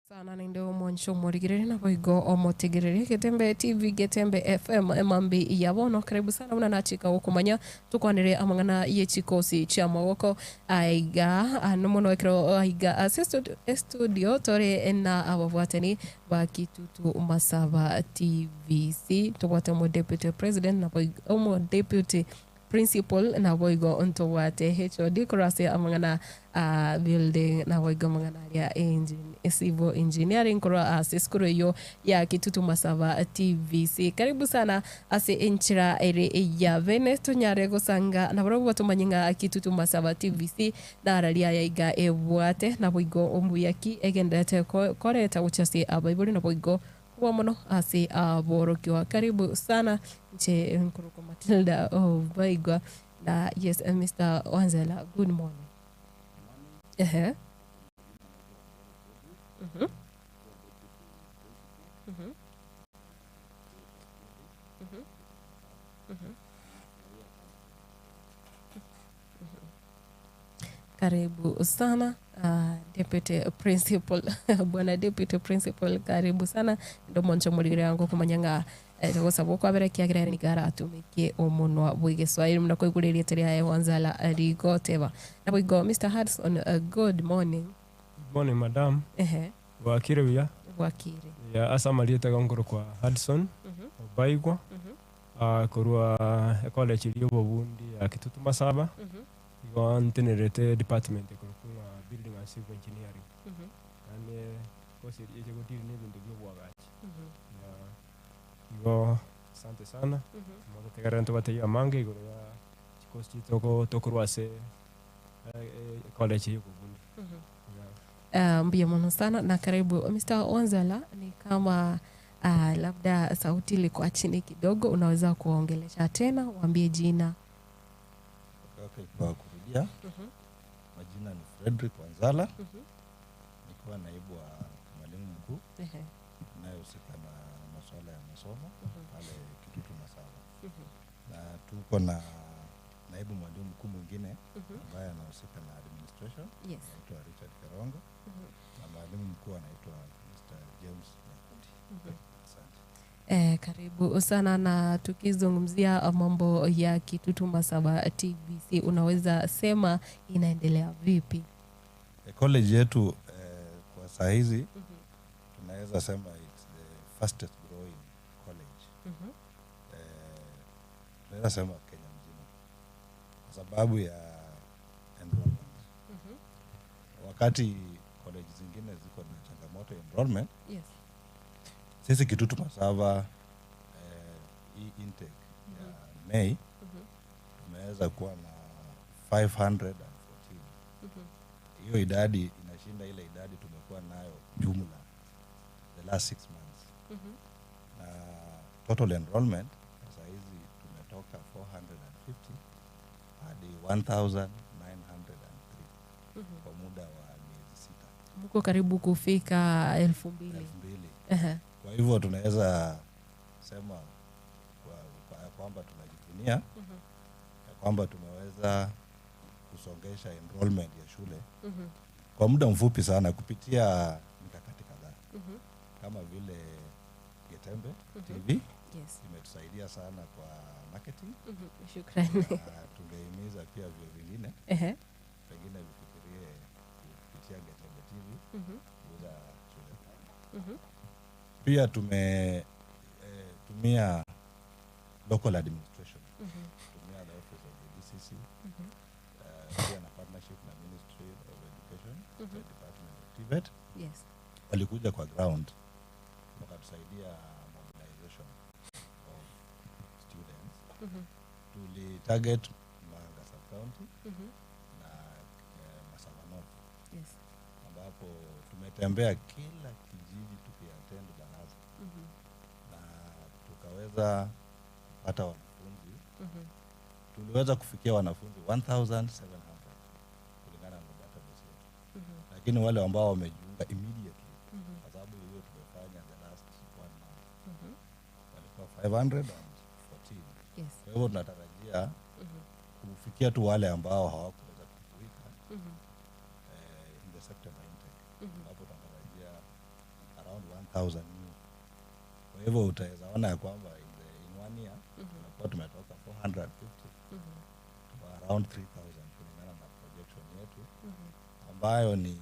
Sana naende omwanche omorigereria naboigo omotegereri Getembe TV Getembe FM emambi ya bono karibu sana buna nachika gokomanya tukwanere amang'ana ye chikosi chia amagoko aiga ano mono ekero aiga ase estudio tore na ababwatani ba Kitutu Masaba TVC tobwate omo deputy president naboigo omo deputy Principal naboigo ntobwate HOD korwa ase amang'ana a building naboigo amang'ana aria engine civil engineering korwa ase esukuru eyio ya Kitutu Masaba TVC. Karibu sana ase enchera ere ya bene tonyare gosanga nabarobwo batomanye ng'a Kitutu Masaba TVC nara riaya iga ebwate naboigo mbuya ki egendererete koreta gochia ase abaibori naboigo Kobua mono ase aborokigwa. Karibu sana inche nkorokwa Matilda Obaigwa na yes Mister Wanzala good morning. Ehe. Mhm. Mhm. Mhm. Mhm. Karibu sana Deputy Principal bwana Deputy Principal karibu sana inde omonche omorigere yango okomanya ng'a togosaba okwabera ekiagera ere nigo aratumekie omonwa bwa egeswahili buna koigure erieta riaye Wanzala rigoteba. Naboigo Mister Hudson good morning. Good morning madam. Ehe. Bwakire buya? Bwakire. Buya, ase amarieta iga nkorokwa Hudson Obaigwa, korwa ecollege eria y'obobundi ya Kitutu Masaba. Igo ntenerete department ekorokwa ng'a building and civil engineering. Yaani course eria eche godeal na ebinto bia oboagachi. Yeah. Igo asante sana, mototegerere ntobatebie amange igoro ya chicourse chiria toko tokorwa ase ecollege ya obobundi. Yeah. Mbuya mono sana na karibu Mister Wanzala, ni kama labda sauti ilikuwa chini kidogo, unaweza kuongelesha tena, uambie jina. Okay, kwa kurudia majina ni Frederick Wanzala nikiwa naibu wa mwalimu mkuu anayehusika na masuala ya masomo pale Kitutu Masaba, na tuko na naibu mwalimu mkuu mwingine ambaye anahusika na administration anaitwa Richard Kerongo na mwalimu mkuu anaitwa Mr. James Nyakundi. Asante. Karibu sana na tukizungumzia mambo ya Kitutu Masaba TVC, unaweza sema inaendelea vipi? College yetu kwa saa hizi tunaweza sema it's the fastest growing college. Tunaweza sema Kenya mzima kwa sababu ya enrollment. Wakati college zingine ziko na changamoto ya enrollment, sisi Kitutu Masaba hii intake ya May tumeweza kuwa na 514. Hiyo idadi inashinda ile idadi tumekuwa nayo jumla the last 6 months. Na total enrollment sasa hizi tumetoka 450 hadi 1903 kwa muda wa miezi 6. Mko karibu kufika elfu mbili. Elfu mbili. Kwa hivyo tunaweza sema kwamba tunajivunia ya kwamba tumeweza kusongesha enrollment ya shule kwa muda mfupi sana kupitia mikakati kadhaa. Kama vile Getembe TV imetusaidia sana kwa marketing. Shukrani. Na tungehimiza pia vyuo vingine pengine vifikirie kupitia Getembe TV kuuza shule. Pia tumetumia local administration. Tumia the office of the DCC. Pia na partnership na Ministry of Education, the Department of TVET. Walikuja kwa ground wakatusaidia mobilization of students. Tuli target Manga sub-county na Masaba North. Ambapo tumetembea kila kijiji tukiattend baraza. Na tukaweza kupata wanafunzi. Tuliweza kufikia wanafunzi 1700 kulingana na database yetu. Lakini wale ambao wamejiunga immediately, kwa sababu hiyo tumefanya the last 1 month, walikuwa 514. Kwa hivyo tunatarajia kufikia tu wale ambao hawakuweza kujuika, in the September intake, ambapo tunatarajia 1000 new. Kwa hivyo utaweza ona ya kwamba in, the, in one year tunakuwa tumetoka 450 to around 3000 kulingana na projection yetu ambayo ni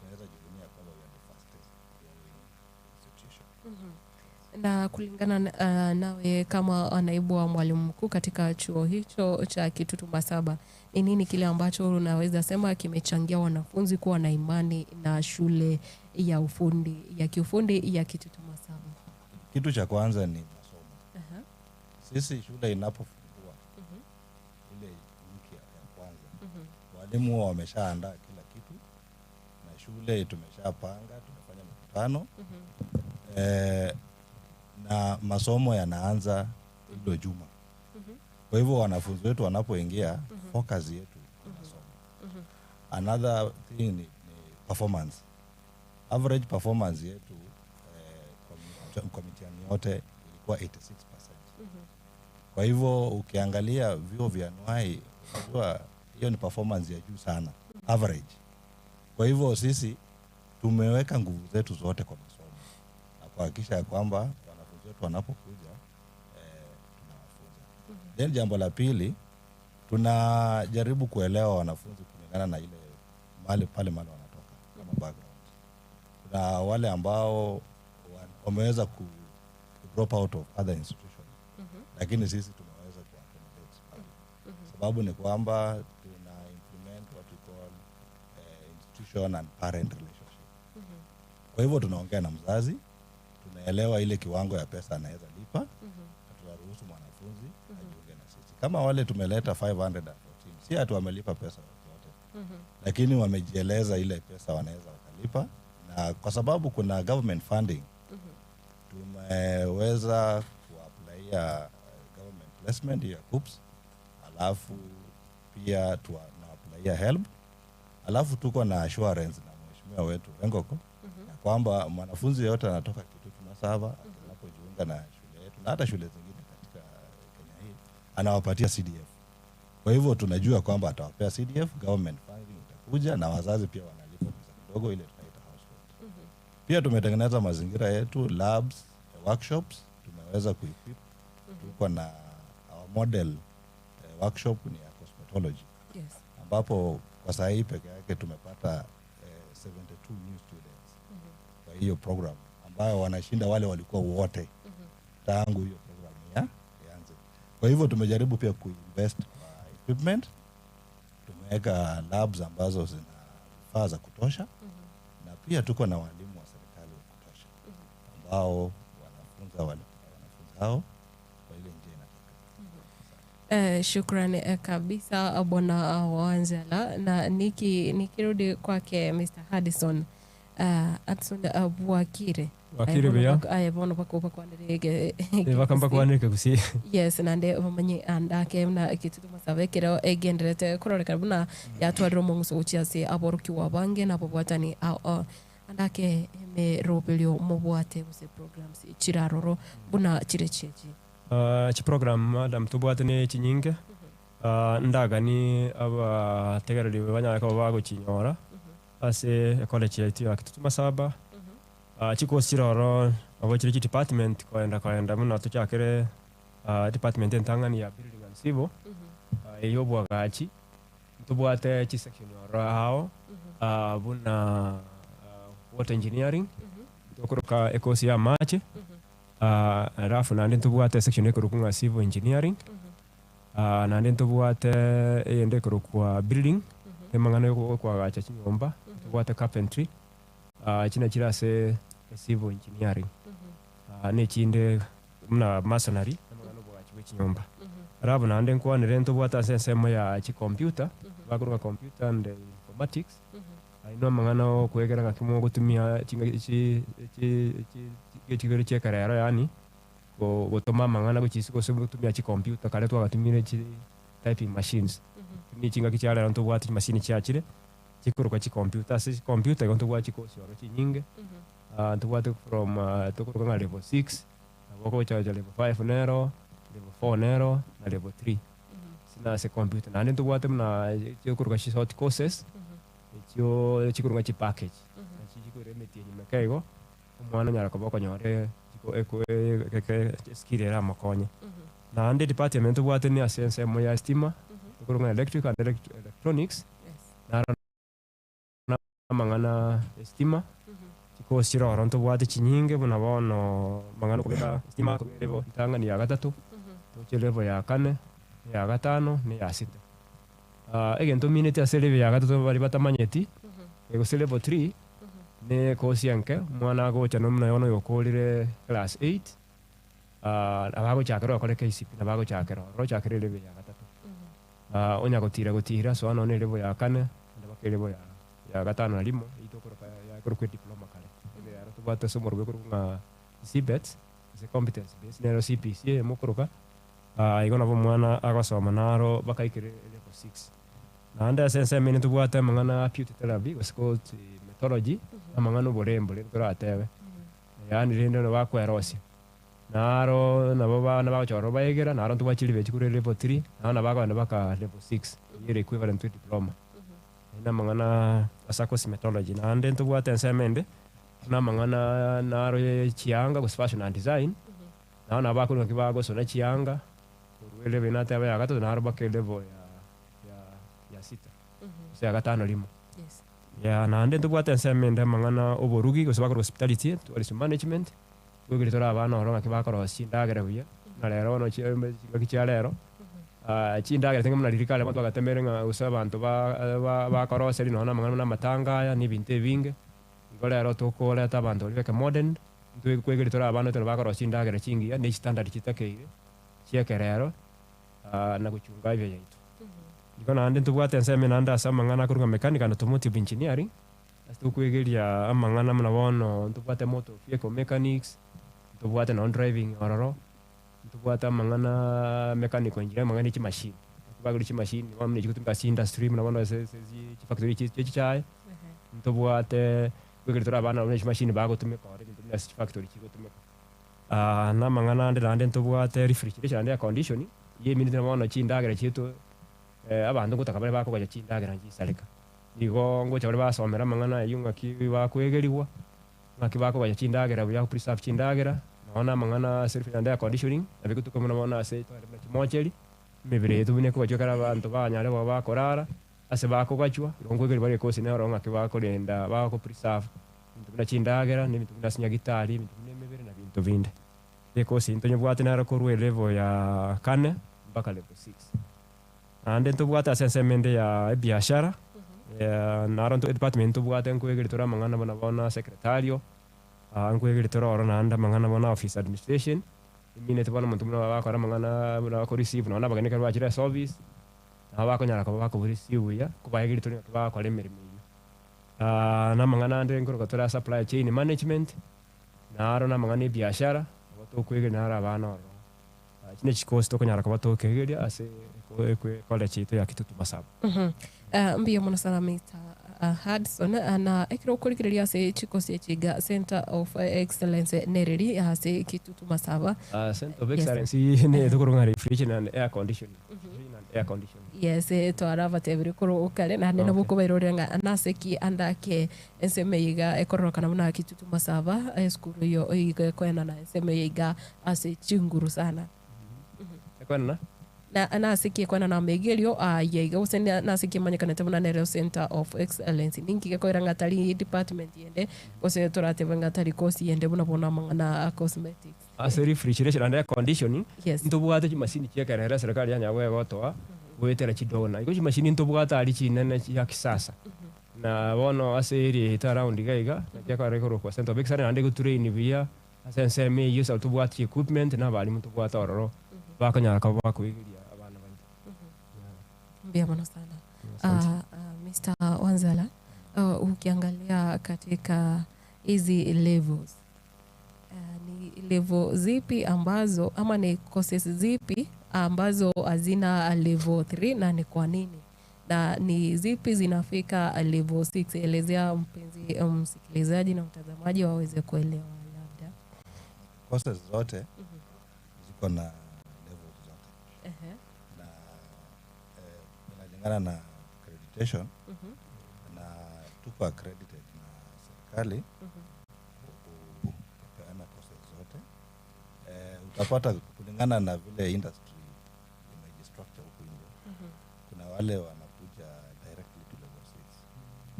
tunaweza jivunia kwamba we are the fastest growing institution. Na kulingana nawe kama naibu wa mwalimu mkuu katika chuo hicho cha Kitutu Masaba, ni nini kile ambacho unaweza sema kimechangia wanafunzi kuwa na imani na shule ya ufundi ya kiufundi ya Kitutu Masaba? Kitu cha kwanza ni masomo. Sisi shule inapofungua ile wiki ya kwanza, walimu huwa wameshaandaa kila kitu na shule tumeshapanga, tumefanya mikutano na masomo yanaanza hilo juma. Kwa hivyo wanafunzi wetu wanapoingia, focus yetu ni masomo. Another thing ni performance. Average performance yetu kwa mitihani yote ilikuwa 86%. Kwa hivyo ukiangalia vyuo vya anuai, unajua hiyo ni performance ya juu sana average. Kwa hivyo sisi tumeweka nguvu zetu zote kwa masomo na kuhakikisha ya kwamba wanafunzi wetu wanapokuja tunawafunza. Then jambo la pili, tunajaribu kuelewa wanafunzi kulingana na ile mahali pale mahali wanatoka kama background. Kuna wale ambao wameweza ku drop out of other institutions, lakini sisi tumeweza ku accommodate pale. Sababu ni kwamba tuna implement what we call institution and parent relationship. Kwa hivyo tunaongea na mzazi, tunaelewa ile kiwango ya pesa anaweza lipa na tunaruhusu mwanafunzi ajiunge na sisi. Kama wale tumeleta 514, si ati wamelipa pesa zote, lakini wamejieleza ile pesa wanaweza wakalipa, na kwa sababu kuna government funding, tumeweza kuapplyia government placement ya KUCCPS, alafu pia tunaapplyia HELB, alafu tuko na assurance na mheshimiwa wetu Rengoko ya kwamba mwanafunzi yeyote anatoka Kitutu Masaba anapojiunga na shule yetu na hata shule zingine katika Kenya hii anawapatia CDF. Kwa hivyo tunajua kwamba atawapea CDF, government funding itakuja na wazazi pia wanalipa pesa kidogo, ile tunaita household. Pia tumetengeneza mazingira yetu, labs, workshops, tumeweza kuequip. Tuko na our model workshop ni ya cosmetology ambapo kwa saa hii peke yake tumepata 72 new students kwa hiyo program ambayo wanashinda wale walikuwa wote tangu hiyo program ya ianze. Kwa hivyo tumejaribu pia kuinvest kwa equipment, tumeweka labs ambazo zina vifaa za kutosha na pia tuko na walimu wa serikali wa kutosha ambao wanafunza wanafunzi hao kwa ile njia inataka. Shukran kabisa Bwana Wanzala, na nikirudi kwake Mr. Hudson Hudson Bwakire. Bwakire buya. Aye, bono bakwanirige. Bakamba kwanirike gusi. Yes, nande bamanye andake na Kitutu Masaba ekero egenderete kororekana buna yatwarire omong'uso gochia ase aborokiwa bange nabo bwatani ao andake emeroberio mobwate gose programs chiraroro buna chire chechi. Chiprogram madam tubwate ni chinyinge, ndagani abategereri banyara kuba bagochinyora ase ecollege yaitu ya Kitutu Masaba. Chikosi chiroro abo chiri chidepartment koenda koenda muno tuchakire department entang'ani ya building and civil, eyo obwagachi ntobwate chisection oro ao, buna water engineering, tokoroka ekosi ya amache, alafu naende ntobwate section ekorokwa ng'a civil engineering, naende ntobwate eyende ekorokwa building, emang'ana yokwagacha chinyomba, ntobwate carpentry, china chire ase civil engineering, na echinde buna masonry, amang'ana obwagachi bwa echinyomba. Alafu naende nkwanire ntobwate ase ensemo ya chicomputer, bakoroka computer and informatics, aino amang'ana okwegera ng'aki mogotumia chigere chia ekerero, yaani gotoma amang'ana gochisi gose gotumia chicomputer. Kare twagatumire chi typing machines, ni chingaki chia rero ntobwate chimashini chiachire chikoroka chicomputer. Ase chicomputer igo ntobwate chikosi oro chinyinge, ntobwate from tokoroka ng'a level 6, nabo ogochacha level 5 nero, level 4 nero na level 3 sina ase computer. Naende ntobwate buna chikoroka chi short courses, echio chikoroka chi package, nachi chikore emetienyi meke igo. Omwana onyara koba okonyora eskill eramokonye. Naende edepartment tobwate ne ase ensemo ya estima, ekorokwa ng'a electric and electronics, naro amang'ana estima, chikosi chire ororo ntobwate chinyinge buna bono amang'ana okobeka estima korwa elevel ritang'ani ya gatato, toche elevel ya kane, eya gatano, na eya sita. Egento omineti ase elevel ya gatato baria batamanyeti, gose level three, ne ekosi enke, omwana agocha buna bono oyokorire class eight, nabo agochakera oyokore KCPE nabo agochakera ororo ochakere elevel ya gatato. Onya gotira gotira soa nonya elevel ya kane, naende mpaka elevel ya ya gatano na rimo, eyio tokoroka yakorokwa ediploma kare. Ime ero tobwate ase omorweko okorokwa ng'a CBETS, gose competence based, nero CBC eyemo okoroka, igo nabo omwana agosoma naro mpaka aikere level six. Naende ase ensemo eye ntobwate amang'ana a beauty therapy gose cosmetology, amang'ana oborembo rende toratebe, yaani rende nabo bakwerosia. Naro nabo abana bagocha ororo baegera, naro ntobwate chiribe chikure level three, naro nabo bakogenda mpaka level six, eyio ere equivalent to diploma. Ayio namang'ana ase cosmetology. Naende ntobwate ensemo ende, buna amang'ana naro ya chianga gose fashion and design, naro nabo bakorwa ng'aki bagosona chianga, korwa elevel nateba ya gatato naro mpaka elevel ya ya ya sita, gose ya gatano rimo. Yes. Yeah, naende ntobwate ensemo ende amang'ana oborugi gose bakorwa hospitality, tourism management, Twegire tore abana oro ng'aki bakorosia chindagera buya, buna rero bono chingaki chia rero, chindagera tinga buna riria kare abanto bagatemire ng'a gose abanto bakoroseria nonya na amang'ana buna amatanga aya na ebinto ebinge, igo rero tokoreta abanto baria beke modern, intwe kwegeri tore abana ekero bakorosia chindagera chingiya na echistandard chitakeire chia ekerero na gochunga afya yaito. Igo naende ntobwate ensemo naende ase amang'ana akorwa ng'a mechanical and automotive engineering. Ase tokwegeria amang'ana buna bono ntobwate motor vehicle mechanics, ntobwate nonye driving ororo, ntobwate amang'ana mechanical engineering amang'ana ya chimashini, bagore chimashini bono buna echi chigotumeka ase chiindustry buna bono ase ase chifactory echi chia echichae, ntobwate kwegeri tore abana buna chimashini bagotumeka ororo ebinto buna ase chifactory chigotumeka. Na amang'ana ande naende ntobwate refrigeration and air conditioning, eyio eminto buna bono chindagera chiaito abanto ngotaka bare bakogacha chindagera nchisareka. Igo ngocha baria basomera amang'ana ayio ng'aki bakwegerigwa, ng'aki bakogacha chindagera buya preserve chindagera, nonya na amang'ana ase refrigeration and air conditioning, nabo egotuka buna bono ase toende buna chimocheri, emebere yaito buna ekogachwa ekero abanto banyare koba bakorara, ase bakogachwa, igo nkoegeria bare ekosi nero ng'aki bakorenda bako preserve ebinto buna chindagera, na ebinto buna ase nyagitari, ebinto buna emebere na binto binde. Ekosi ntonyebwate nero korwa elevel ya kane mpaka level six. Naende ntobwate ase ensemo ende ya ebiashara, naro edepartment ntobwate nkoegeria tore amang'ana buna bono secretarial, nkoegeria tore oro naende amang'ana buna office administration, emineti bono omonto buna bagokora amang'ana buna bako receive nonya na abageni ekero bachire ase office, nabo bakonyara koba bako receive buya, nkobaegeria tore ng'aki bagokora emeremo eyio. Na amang'ana ande nkoroka tore ase supply chain management, naro na amang'ana ya ebiashara, nabo tokoegeria naro abana ororo. Echi ne chikosi tokonyara koba tokegeria ase college yaito ya Kitutu Masaba. Mbuya mono sana Mister Hudson na ekero okorigereria ase chikosi echi iga Center of Excellence nereri ase Kitutu Masaba. Center of Excellence ne tokorwa ng'a refrigeration and air conditioning. Refrigeration and air conditioning. Yes, twarabatebirie korwa kare naende nabo okobairorera ng'a nase ki ande ake ensemo eye iga ekororokana buna Kitutu Masaba esukuru eyio iga ekoenana ensemo eye iga Ase chinguru sana. Ekwenena? Na nase ki ekwenena amaigerio aye iga gose nase ki emanyekanete buna nere Centre of Excellence? Ninki gekoira ng'a tari department yende gose toratebe ng'a tari course yende buna bono amang'ana a cosmetics? Ase refrigeration and air conditioning, Yes. ntobwate chimasini chia ekerero eserikari yanyara goegotoa goetera chidona. Igo chimashini ntobwate aria chinene chia kisasa. Na bono ase area yaito around iga iga, naki ekorora ekorokwa Centre of Excellence naende egotrain buya. Ase ensemo eyio ase tobwate equipment na abalimu tobwate ororo bakonyara koba bakoigeria abana baito. Mbuya mono sana. Asante. Mr. Wanzala, ukiangalia katika hizi levels ni level zipi ambazo ama ni courses zipi ambazo hazina level 3 na ni kwa nini, na ni zipi zinafika level 6? Elezea mpenzi msikilizaji na mtazamaji waweze kuelewa labda. Courses zote ziko na level zote na inalingana na accreditation na tuko accredited na serikali Utapata kulingana na vile industry imejistructure huku nje, kuna wale wanakuja directly to level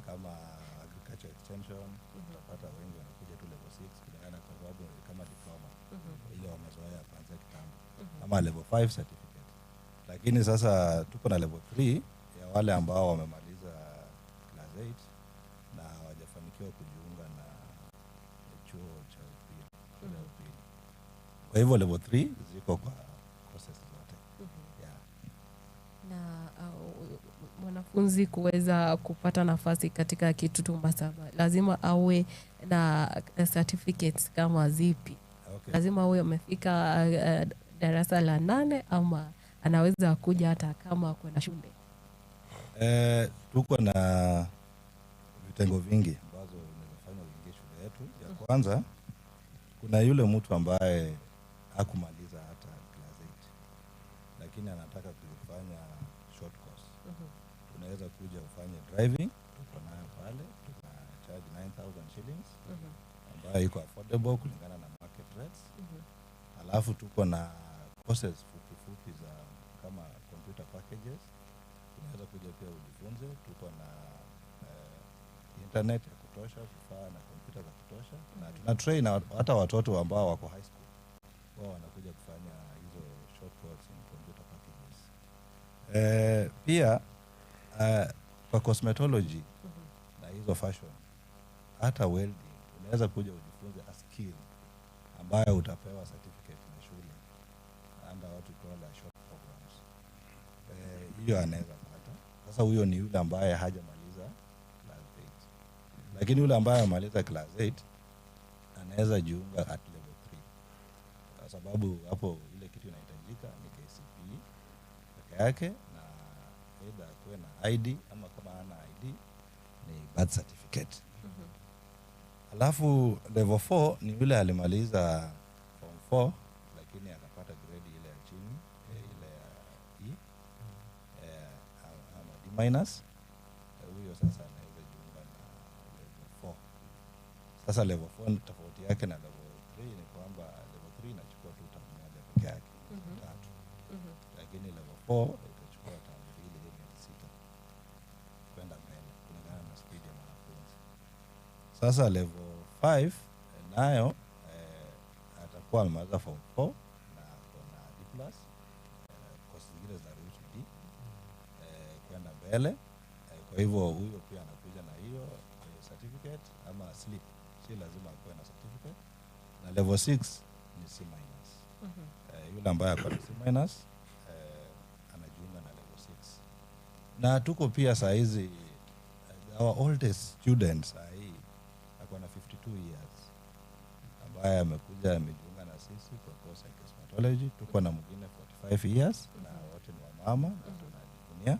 6 kama agriculture extension. Utapata wengi wanakuja tu level 6 kulingana, kwa sababu ni kama diploma ile wamezoea kuanzia kitambo, ama level 5 certificate. Lakini sasa tuko na level 3 ya wale ambao wamemaliza class 8 na hawajafanikiwa kujiunga na chuo cha upili, shule ya upili. Kwa hivyo level 3 ziko kwa courses zote, yeah. Na mwanafunzi kuweza kupata nafasi katika Kitutu Masaba lazima awe na certificates kama zipi? Okay. Lazima awe amefika darasa la 8 ama anaweza kuja hata kama kwenda shule? Tuko na vitengo vingi ambazo unaweza fanya uingie shule yetu. Ya kwanza, kuna yule mtu ambaye hakumaliza hata class 8 lakini anataka kufanya short course. Unaweza kuja ufanye driving, tuko nayo pale, tuna charge 9000 shillings ambayo iko affordable kulingana na market rates. Alafu tuko na courses fupi fupi za kama computer packages, unaweza kuja pia ujifunze. Tuko na internet ya kutosha, vifaa na kompyuta za kutosha, na tuna train hata watoto ambao wako high school, wao wanakuja kufanya hizo short course in computer packages. Pia kwa cosmetology na hizo fashion, hata welding, unaweza kuja ujifunze a skill ambayo utapewa certificate na shule under what we call a short programs. Hiyo anaweza pata. Sasa huyo ni yule ambaye hajamaliza class 8, lakini yule ambaye amaliza class 8 anaweza jiunga at level 3 kwa sababu hapo ile kitu inahitajika ni KCPE peke yake na either akuwe na ID ama kama hana ID ni birth certificate. Alafu level 4 ni yule alimaliza form 4 lakini akapata grade ile ya chini, ile ya E ama D minus. Huyo sasa anaweza jiunga na level 4. Sasa level 4 tofauti yake na level 3 ni kwamba level 3 inachukua tu term moja peke yake, 3, lakini level 4 itachukua term 2, miezi 6 kwenda mbele kulingana na speed ya mwanafunzi. Sasa level 5 nayo atakuwa amemaliza form 4 na ako na D plus, course zingine zinaruhusu D kwenda mbele. Kwa hivyo huyo pia anakuja na hiyo certificate ama slip, si lazima akuwe na certificate. Na level 6 ni C minus. Yule ambaye ako na C minus anajiunga na level 6. Na tuko pia saa hizi, our oldest student saa hii ako na 52 years ambaye amekuja amejiunga na sisi kwa course ya cosmetology. Tuko na mwingine 45 years na wote ni wamama na tunajivunia.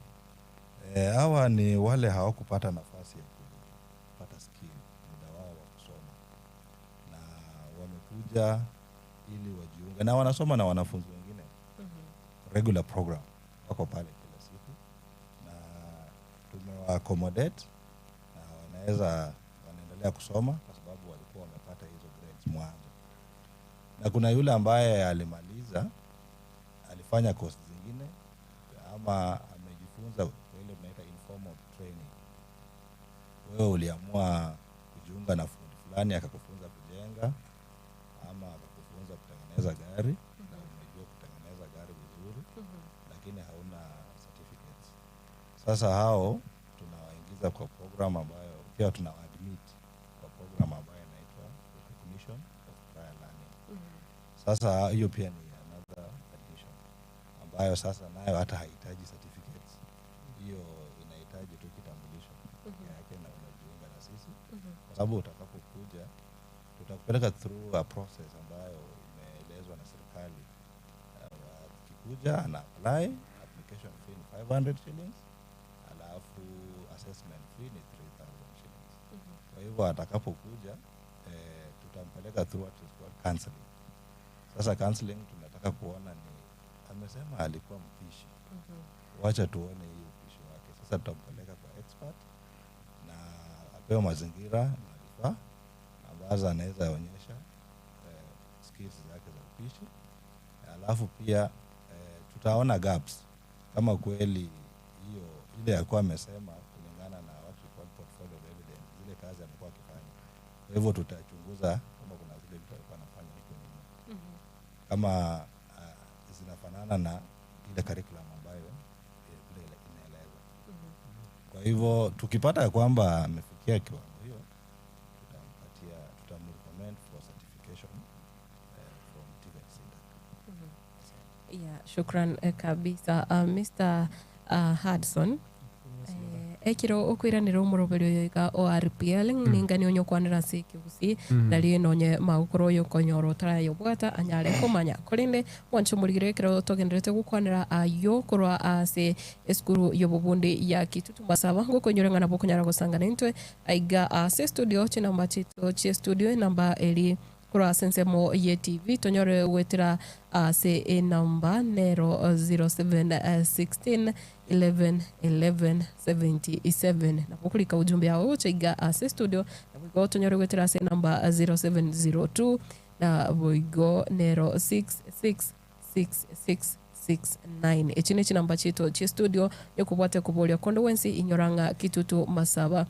Hawa ni wale hawakupata nafasi ya kupata skill muda wao wa kusoma, na wamekuja ili wajiunge na wanasoma na wanafunzi wengine regular program, wako pale kila siku na tumewa accommodate na wanaendelea kusoma kwa sababu walikuwa wamepata hizo grades mwanzo. Na kuna yule ambaye alimaliza, alifanya course zingine ama amejifunza kwa ile tunaita informal training. Wewe uliamua kujiunga na fundi fulani akakufunza kujenga ama akakufunza kutengeneza gari na umejua kutengeneza gari vizuri, lakini hauna certificates. Sasa hao tunawaingiza kwa program ambayo pia tunawaadmit kwa program ambayo inaitwa recognition of prior learning. Sasa hiyo pia ni another admission ambayo sasa nayo hata haihitaji certificates. Hiyo inahitaji tu kitambulisho yake na unajiunga na sisi, kwa sababu utakapokuja tutakupeleka through a process ambayo imeelezwa na serikali. Akikuja ana apply, application fee ni 500 shillings, alafu assessment fee ni 3000 shillings. Kwa hivyo atakapokuja tutampeleka through what is called counseling. Sasa counseling tunataka kuona ni amesema alikuwa mpishi, wacha tuone hii upishi wake. Sasa tutampeleka kwa expert na apewe mazingira na vifaa ambazo anaweza onyesha skills zake za upishi. Alafu pia tutaona gaps kama kweli hiyo ile alikuwa amesema kulingana na what we call portfolio of evidence, zile kazi amekuwa akifanya. Kwa hivyo tutachunguza kama kuna zile vitu alikuwa anafanya huko nyuma kama zinafanana na ile curriculum ambayo vile inaeleza. Kwa hivyo tukipata ya kwamba amefikia kiwango hiyo, tutampatia, tutamrecommend for certification from TVET SIDAC. Asante. Yeah, shukran kabisa Mr. Hudson. Ekiro okwiranira omoroberi oyo iga o RPL ningani onye okwanera ase ekegusii nari nonye magokoro oyo okonyora otarayobwata anyare komanya korende mwanche omorigire ekero togenderete gokwanera ayo korwa ase esukuru y'obobundi ya Kitutu Masaba ngokonyora ng'a nabo okonyara gosangana intwe aiga ase studio chinamba chito chie studio enamba eri korwa ase ensemo ye TV tonyore gwetera ase enamba nero 0716 11 11 77 nabo okorika ujumbe yao gocha iga ase studio nabo igo tonyore gwetera ase enamba 0702 na boigo nero 666669 echi ne chinamba chito chie studio yokobwate koboria konde wensi inyora ng'a Kitutu Masaba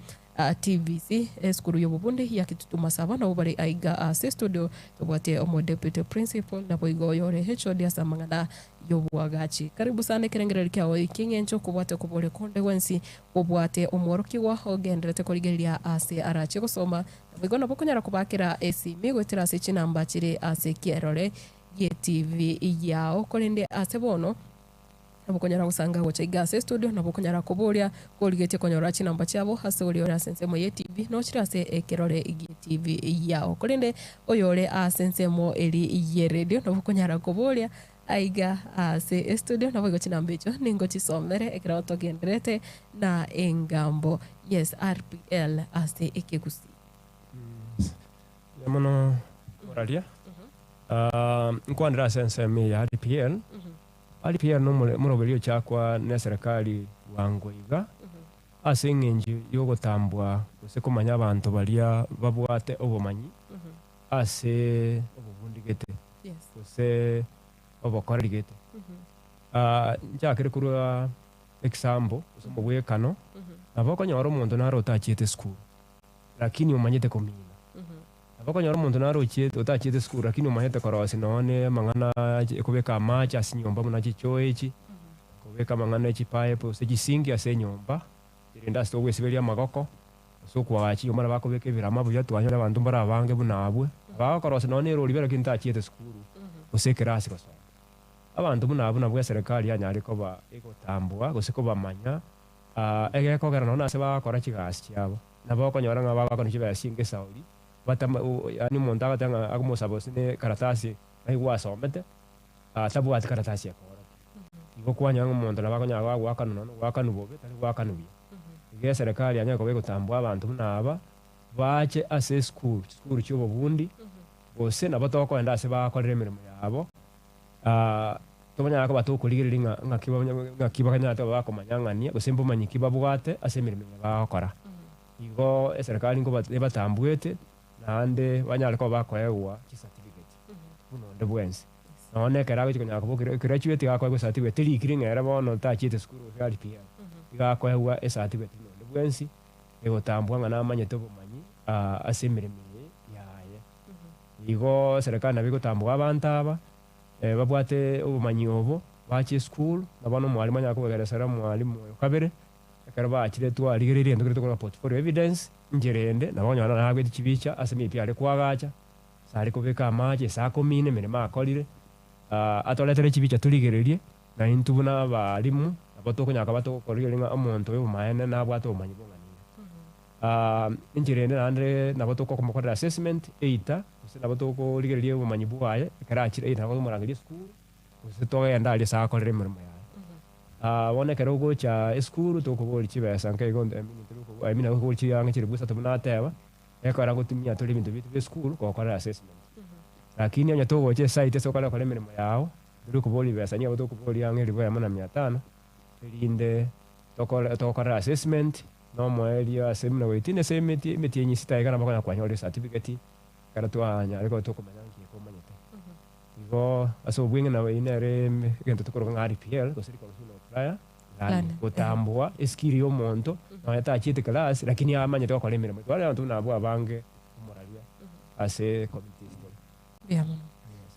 TVC esukuru y'obobundi ya Kitutu Masaba nabo bare aiga ase studio tobwate omo deputy principal nabo igo oyore HOD ase amang'ana y'obwagachi. Karibu sana ekerengereri kiao eki eng'encho okobwate koboria konde gwensi obwate omworokigwa ogenderete korigereria ase arache gosoma nabo igo nabo okonyara kobakera esimi goetera ase chinamba chire ase kierore gie TV yao korende ase bono nabo okonyara gosanga gocha iga ase studio nabo okonyara koboria korigetie konyora chinamba chiabo ase oria ore ase ensemo ye TV nochire ase ekerore gie TV yao korende oyore ase ensemo eri ye radio nabo okonyara koboria aiga ase estudio nabo igo chinamba echio ningo chisomere ekero togenderete na engambo. Yes, RPL ase ekegusii. Mbuya mono moraria. Nkwanere ase ensemo eye ya RPL. RPL nomore omoroberi ochakwa na eserekari bwango iga, ase eng'encho yogotambwa gose komanya abanto baria babwate obomanyi ase obobundigete gose obokoreri gete. Nchakere korwa example gose omogwekano, nabo okonyora omonto naro otachiete esukuru, lakini omanyete komina. Nabo okonyora omonto naro ochiete otachiete esukuru lakini omanyete korosia nonye na amang'ana kobeka amache ase enyomba buna chichoo echi, kobeka amang'ana ya chipipe gose chisinki ase enyomba, erinde ase togwesiberia amagoko, gose okoagacha chinyomba nabo bakobeka ebirama buya twanyora abanto mbare abange buna abwo, bagokorosia nonye na erori lakini tachiete esukuru gose ekerasi gosoma. Abanto buna abwo nabwo eserekari yanyare koba egotambua gose kobamanya egekogera nonye ase bagokora chigasi chiabo, nabo okonyora ng'a bagokora chibesa chinge esauri, batama yaani omonto agoteba ng'a akomosaba gose na ekaratasi ng'ai gwasomete, tabwati karatasi ekorokia. Igo kwanyora ng'a omonto nabo akonyara goakanwa nonye ogoakanwa bobe tari goakanwa buya. Iga eserekari yanyare koba egotambua abanto buna aba, bache ase esukuru, chisukuru chia obobundi, gose nabo tokoenda ase bakorera emeremo yabo, tobanyare koba tokorigereria ng'a ng'aki ng'aki bakanyarete koba bakomanya ng'ania gose mbomanyi ki babwate ase emeremo eye bagokora. Igo eserekari nkoba ebatambuete, naende banyare koba bakoegwa chicertificate buna onde bwensi. Nonya na ekero agochia konyara koba ograduate iga akoegwa ecertificate terikiri ng'a ere bono tachiete esukuru gose RPL, iga akoegwa ecertificate buna onde bwensi, egotambua ng'a namanyete obomanyi ase emeremo eye yaye. Igo eserekari nabo egotambua abanto aba, babwate obomanyi obo, bachie esukuru, na bono omwalimu anyare kobageresera omwalimu oyo kabere, ekero bachire twarigereiri egento keria tokoroka portfolio evidence, inchera ende, nabo okonyora naro agoetia chibicha ase maybe are koagacha, ase are kobeka amache, ase akomina emeremo akorire, atoretere chibicha torigererie, na intwe buna abalimu, nabo tokonyara koba tokorigereria ng'a omonto oyo obomaene nabwate obomanyi bong'ani iga. Enchera ende naende nabo tokomokorera assessment either gose nabo tokorigereria obomanyi bwaye ekero achire either nabo tokomorangeria esukuru, gose togende aria ase akorera emeremo yaye. Bono ekero ogocha esukuru tokoboria chibesa nka igo I mean tokoboria chianga chilifu isato buna ateba, ekero agotumia tore ebinto biaito bia esukuru gokorera assessment. Lakini onye togocha esite ase okare gokora emeremo yago, tori koboria besa nigo tokoboria ang'e elifu eyemo na mia tano, erinde tokore togokorera assessment, na omoerio ase buna goetini ase emeti emetienyi sita iga nabo okonyara kwanyora ecertificate, ekero twanyarire koba tokomanya nki eke omanyete. Igo ase obweng'e nabo eyio nere egento tokoroka ng'a RPL gose recognition of prior learning, Learning, gotambua eskill ya omonto nonya tachiete class lakini amanyete gokora emeremo. Tware abanto buna abwo abange omoraria ase communities tore. Mbuya mono.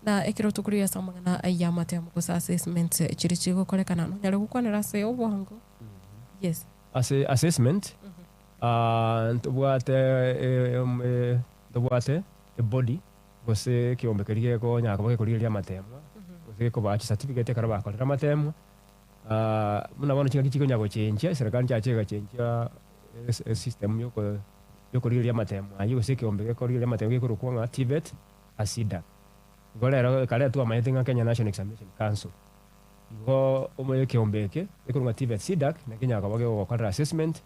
Na ekero tokoria ase amang'ana ya amatemo gose assessments chiria chigokorekana nonyare gokwanera ase obwango? Yes. Ase assessment, ntobwate ntobwate ebody gose ekeombe keria gekonyara koba gekorigereria amatemwa, gose gekobaa chicertificate ekero bakorire amatemwa, buna bono chingaki chikonya gochenjia, eserekari nchiache egachenjia esystem yoko yokorigereria amatemo aywo gose ekeombe gekorigereria amatemo gekorokwa ng'a TVET ASIDA. Igo rero kare twamanyete ng'a Kenya National Examination Council, igo omo ekeombe eke gekorokwa ng'a TVET SIDAC nakenyara koba kegokorera assessment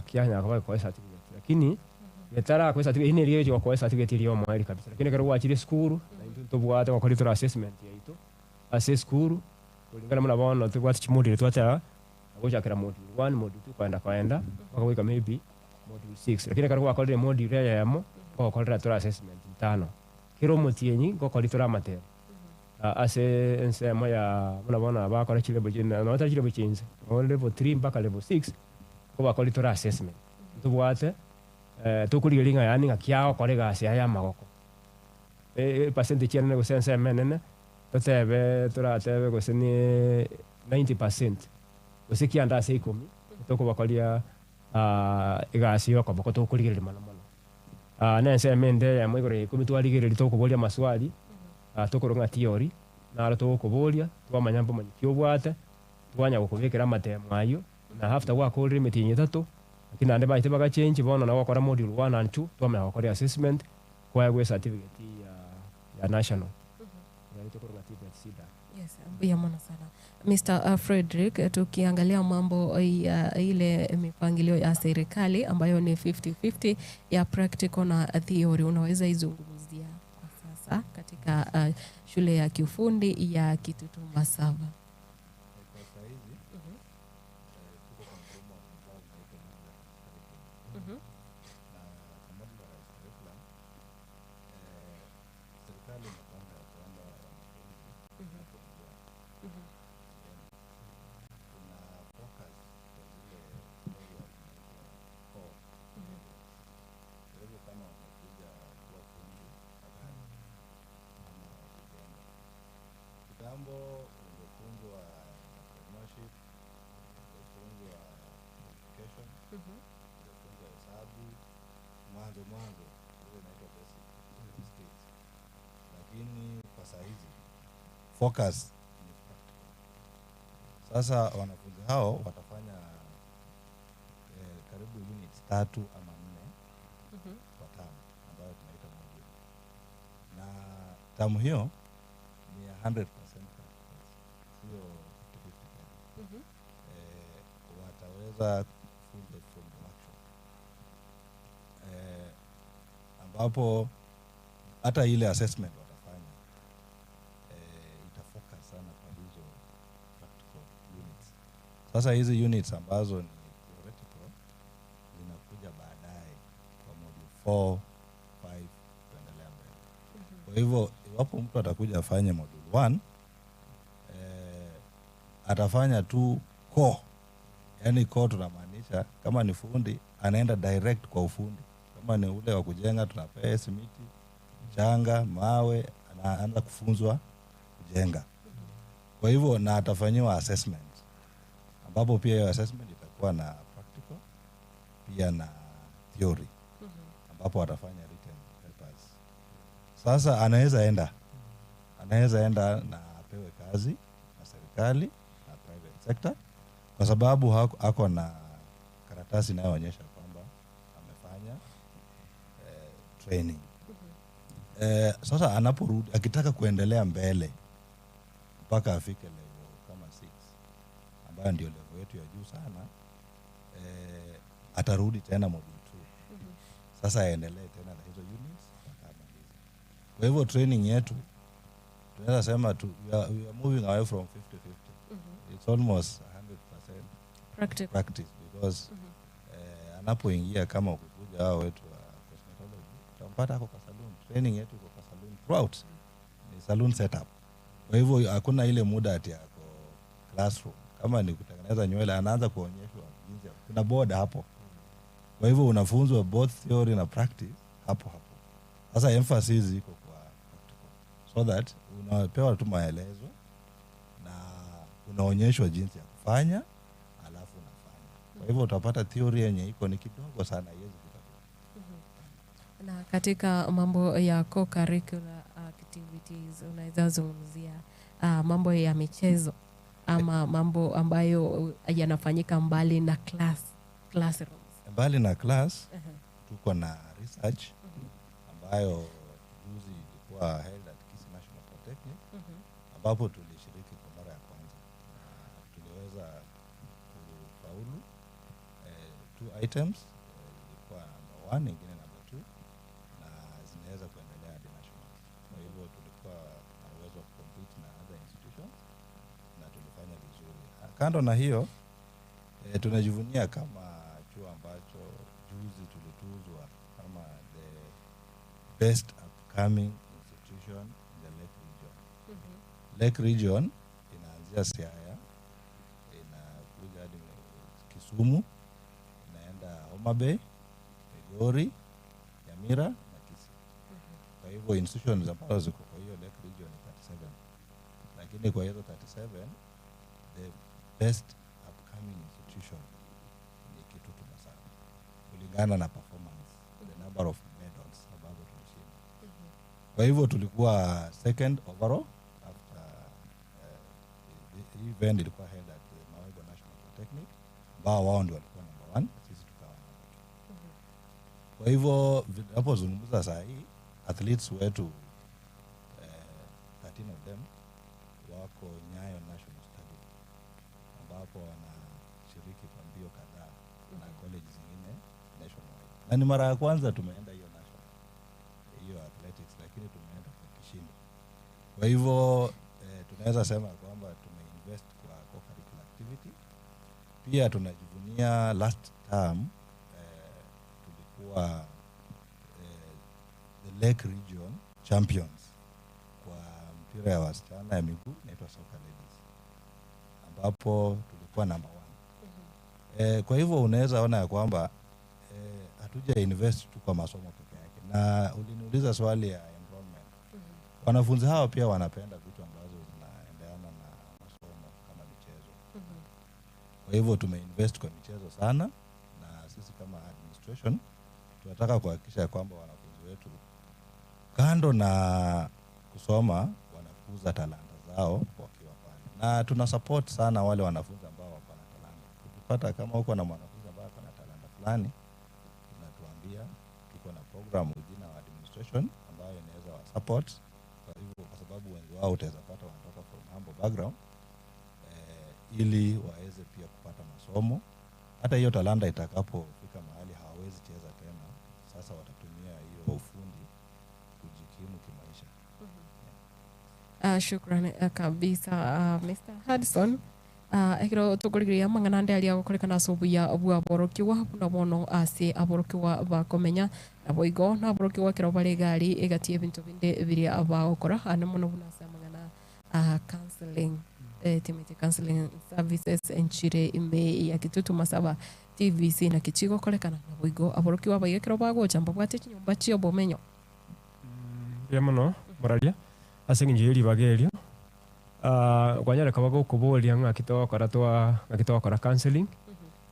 kianyara koba gekoa ecertificate lakini getarakoa ecertificate eyio neri egochi gokoa ecertificate eria yomoerio kabisa. Lakini ekero gwachire esukuru naintwe ntobwate gokora tore assessment yaito ase esukuru kulingana buna bono tobwate chimodule twateba gochakera module one, module two koenda koenda mpaka goika maybe module six. Lakini ekero gwakorire emodule eyemo ngogokorera tore assessment ntano. Kera omotienyi ngokoria tore amatemo ase ensemo ya buna bono abakora chilevel chi nonya tari chilevel chinse nonya level three mpaka level six nkobakori tore assessment. Ntobwate tokorigereria ng'a yaani ng'aki agokora egasi yaye ya amagoko. Epercentage enene gose ensemo enene totebe toratebe gose ni 90% gose kianda ase ikomi tokobakoria egasi ya okoboko tokorigereria mono mono. Na ensemo ende eyemo igoro ya ikomi twarigereria tokoboria amaswali tokorwa ng'a theory naro togokoboria twamanya mbomanyi ki obwate twanya gokobekera amatemo aywo na after gwakorire emetienyi etato lakini naende bachete bagachengi bono nabo ogokora module one and two twamanya gokoria assessment kwaegwa ecertificate ya ya national yaye tokorwa ng'a TVET SIDAC. Yes, mbuya mono sana Mr. Frederick, tukiangalia mambo ya ile mipangilio ya serikali ambayo ni 50-50 ya practical na theory, unaweza izungumzia kwa sasa katika shule ya kiufundi ya Kitutu Masaba? Kwa saa hizi tuko kwa mfumo ambao unaitwa modularized curriculum. Na kwa modularized curriculum, serikali imepanga ya kwamba wanafunzi wanapoingia shuleni, tuna focus kwa zile areas zinaitwa core areas. Kwa hivyo kama wamekuja kuwa fundi wa gari ama wa kujenga, kitambo ungefunzwa entrepreneurship, ungefunzwa communication, ungefunzwa hesabu mwanzo mwanzo, hizo inaitwa basic skills, lakini kwa saa hizi focus ni practical. Sasa wanafunzi hao watafanya karibu units tatu ama nne kwa tamu ambayo tunaita module, na tamu hiyo ni ya 100% practicals, sio 50-50 tena. Wataweza kufunzwa from the workshop, ambapo hata ile assessment watafanya itafocus sana kwa hizo practical units. Sasa hizi units ambazo ni theoretical zinakuja baadaye kwa module 4, 5 kuendelea mbele. Kwa hivyo iwapo mtu atakuja afanye module 1, atafanya tu core. Yaani core tunamaanisha kama ni fundi anaenda direct kwa ufundi. Kama ni ule wa kujenga tunapea simiti, mchanga, mawe, anaanza kufunzwa kujenga. Kwa hivyo na atafanyiwa assessment, ambapo pia hiyo assessment itakuwa na practical pia na theory, ambapo atafanya written papers. Sasa anaweza enda na apewe kazi na serikali na private sector, kwa sababu ako na karatasi inayoonyesha kwamba amefanya training. Sasa anaporudi akitaka kuendelea mbele mpaka afike level kama 6 ambayo ndio level yetu ya juu sana, atarudi tena module 2. Sasa aendelee tena na hizo units mpaka amalize. Kwa hivyo training yetu tunaweza sema tu, we are moving away from 50-50. It's almost 100% Practical. practice because anapoingia kama ukikuja hao wetu wa cosmetology utampata ako kwa saloon. Training yetu iko kwa saloon throughout. Ni Saloon setup. Kwa hivyo hakuna ile muda ati ako classroom. Kama ni kutengeneza nywele, anaanza kuonyeshwa jinsi kuna board hapo. Kwa hivyo unafunzwa both theory na practice hapo hapo. Sasa emphasis iko kwa practical, so that unapewa tu maelezo na unaonyeshwa jinsi ya kufanya, alafu unafanya. Kwa hivyo utapata theory yenye iko ni kidogo sana, haiwezi fika. Na katika mambo ya co-curricular activities unaweza zungumzia mambo ya michezo ama mambo ambayo yanafanyika mbali na classrooms? Mbali na class, tuko na research ambayo juzi ilikuwa held at Kisii National Polytechnic, ambapo tulishiriki kwa mara ya kwanza na tuliweza kufaulu two items, ilikuwa number one, ingine number two, na zinaweza kuendelea hadi nationals. Kwa hivyo tulikuwa na uwezo wa kucompete na other institutions na tulifanya vizuri. Kando na hiyo, tunajivunia kama chuo ambacho juzi tulituzwa kama the best upcoming institution in the Lake Region. Lake Region inaanzia Siaya, inakuja hadi Kisumu, inaenda Homa Bay, Migori, Nyamira na Kisii. Kwa hivyo institutions ambazo ziko kwa hiyo Lake Region ni 37, lakini kwa hizo 37, the best upcoming institution ni Kitutu Masaba kulingana na performance, the number of medals ambazo tulishinda. Kwa hivyo tulikuwa second overall after the event ilikuwa held at the Mawego National Polytechnic, ambao wao ndio walikuwa number one, sisi tukawa number two. Kwa hivyo tunapozungumza saa hii, athletes wetu, 13 of them wako Nyayo National Stadium, ambapo wanashiriki kwa mbio kadhaa na college zingine nationwide. Na ni mara ya kwanza tumeenda hiyo national, hiyo athletics, lakini tumeenda kwa kishindo. Kwa hivyo tunaweza sema kwamba tumeinvest kwa co-curricular activity. Pia tunajivunia last term tulikuwa the Lake Region champions kwa mpira ya wasichana ya miguu, inaitwa Soccer Ladies, ambapo tulikuwa number one. Kwa hivyo unaweza ona ya kwamba hatuja invest tu kwa masomo peke yake, na uliniuliza swali ya enrollment. Wanafunzi hawa pia wanapenda vitu ambazo zinaendeana na masomo kama michezo. Kwa hivyo tumeinvest kwa michezo sana, na sisi kama administration tunataka kuhakikisha ya kwamba wanafunzi wetu, kando na kusoma, wanakuza talanta zao wakiwa pale, na tuna support sana wale wanafunzi ambao wako na talanta. Ukipata kama uko na mwanafunzi ambaye ako na talanta fulani, tunatuambia, tuko na program within our administration ambayo inaweza wa support. Kwa hivyo, kwa sababu wengi wao utaweza pata wanatoka from humble background, ili waweze pia kupata masomo. Hata hiyo talanta itakapofika mahali hawawezi cheza tena, sasa watatumia hiyo ufundi kujikimu kimaisha. Shukran kabisa, Mr. Hudson. Ekero tokorigereria amang'ana ande aria agokorekana ase obuya bwa aborokigwa, buna bono ase aborokigwa bakomenya nabo igo na aborokigwa ekero bare egari, egati ebinto binde biria bagokora ande mono buna ase amang'ana counseling, timete counseling services enchire ime ya Kitutu Masaba TVC na kichigokorekana nabo igo aborokigwa baiga ekero bagocha mbabwate chinyomba chia obomenyo. Mbuya mono moraria ase eng'encho ya ribaga erio. Kwanyareka bagokoboria ng'aki togokora twa ng'aki togokora counseling,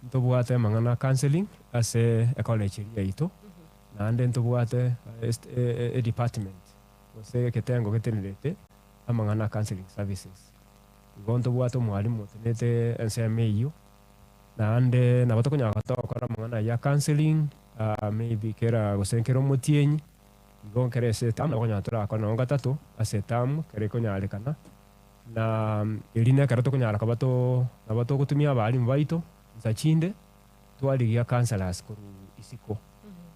ntobwate amang'ana counseling ase ecollege eria yaito, naende ntobwate edepartment gose eketengo getenerete amang'ana counseling services. Igo ntobwate omwalimu otenete ensemo eywo, naende nabo tokonyara togokora amang'ana ya counseling, maybe kera gose nkere omotienyi igo nkere ase etamu nabo okonyora torakora nonye gatato ase etamu kere ekonyarekana. Na eri na ekero tokonyara koba to nabo togotumia abalimu baito nsa chinde twarigia counselors korwa isiko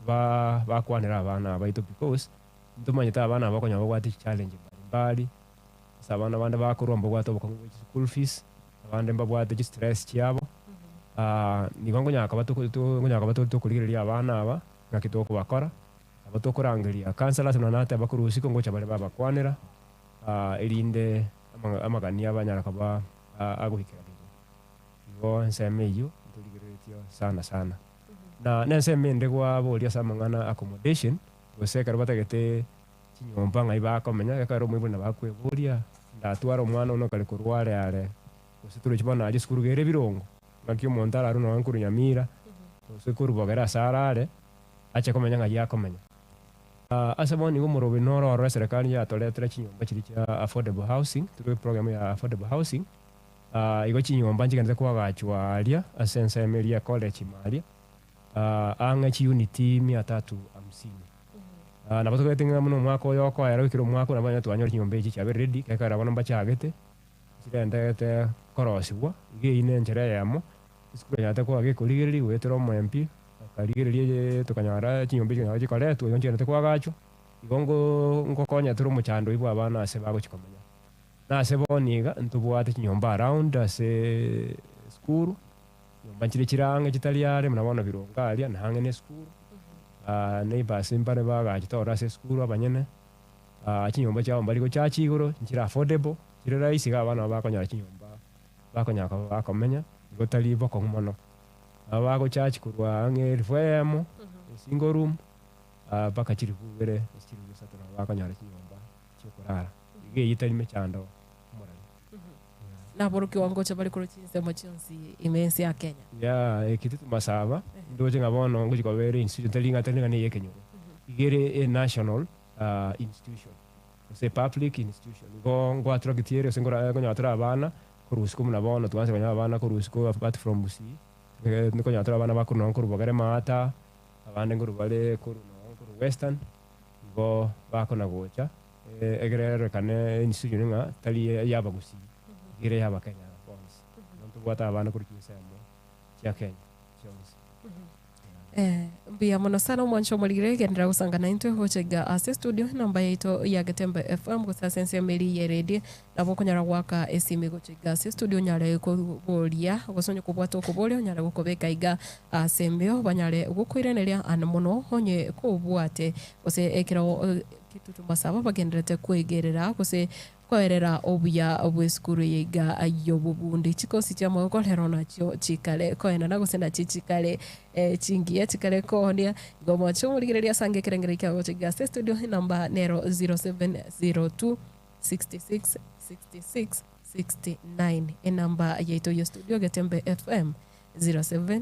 ba bakwanera abana baito, because ntomanyete abana aba okonyora babwate challenge mbalimbali. Ase abana bande bakorwa mbabwate obokong'u bwa school fees, abande mbabwate chistress chiabo. Nigo nkonyara koba nkonyara koba tokorigereria abana aba ng'aki tokobakora, nabo tokorangeria counselors buna nateba korwa isiko ngocha bare babakwanera. Erinde amagani abanyara koba agoikeranigwa. Igo ensemo eyio ntorigereretie sana sana. Na nensemo ende gwaboria ase amang'ana accommodation, gose ekero batagete chinyomba ng'ai bakomenya, ekero omoibori nabo akweboria, ndatware omwana one okare korwa are are, gose torochi bono aria esukuru iga ere ebirongo, ng'aki omonto ararwe nonye korwa Nyamira, gose korwa Bogere ase arare, ache komenya ng'ai akomenya. Ase bono nigo omoroberi noro ororo eserekari yatoretera chinyomba chiria chia affordable housing, through eprogram ya affordable housing, igo chinyomba nchigenderete koagachwa aria ase ensemo eria ya college ime aria, ang'e chiuniti mia tatu hamsini. Nabo togete ng'a buna omwaka oyo okoera goikera omwaka oyo nabo onye twanyora chinyomba echi chiabeire ready, ekero bono mbachagete, nchirenterete korosigwa, iga eyio ne enchera eyemo. Esukuru enyarete koba gekorigereria goetera omo-MP, akarigereria tokanyora chinyomba echi chikonyora chikoretwa igo nchigenderete koagachwa, igo ngokonya tore omochando oyio bwa abana ase bagochia komenya. Na ase bono iga, ntobwate chinyomba around ase esukuru, chinyomba nchire chire ang'e chitari are buna bono Birongo aria na ang'e na esukuru, neighbours mbare bagachete ororo ase esukuru abanyene, chinyomba chiabo mbari gochacha igoro, nchire affordable, chire rahisi iga abana nabo bakonyora chinyomba. Bakonyara koba bakomenya, igo tari bokong'u mono. Nabo bagochachi korwa ang'e elifu eyemo, esingle room, mpaka chilifu ibere gose chilifu isato nabo bakonyora chinyomba chiokorara. Iga eyio tari mechando omorari. Naborokigwa ngocha bare korwa chinsemo chionsi ime ense ya Kenya. Yeah, Kitutu Masaba, ndoche ng'a bono ngochia koba ere institution tari ng'a tari ng'a neye ekenyoro, iga ere enational institution. Gose public institution. Igo ngoattracti ere gose nkora nkonyora tore abana korwa isiko buna bono twansa konyora abana korwa isiko apart from Gusii, nkonyora tore abana bakorwa nonye korwa Bogere Maata, abande nkorwa bare korwa nonye korwa Western, igo bakona gocha egere erorekane institution ng'a tari eya abagusii, iga ere eya abakenya bonsi. Igo ntobwate abana korwa chinsemo chia Kenya chionsi. Mbuya mono sana omwancho omorigire genderera gosanga naintwe gocha iga ase studio enamba yaito ya Getembe FM gose ase ensemo eria ye radio nabo okonyara goaka esimi gocha iga ase studio onyare koboria gose onye kobwate okoboria onyare gokobeka iga ase embeo banyare gokoiraneria ande mono onye kobwate gose ekero Kitutu Masaba bagendererete kwegerera gose Koerera obuya bw'esukuru eye iga y'obobundi. Chikosi chi'amaboko rero nachio chikare koenana gose nachio chikare chingiya chikare koonia. Igo moche omorigereria ase ange ekerengererio kiao gocha iga ase estudio enamba nero 0702 66 66 69 enamba yaito ye studio Getembe FM 0702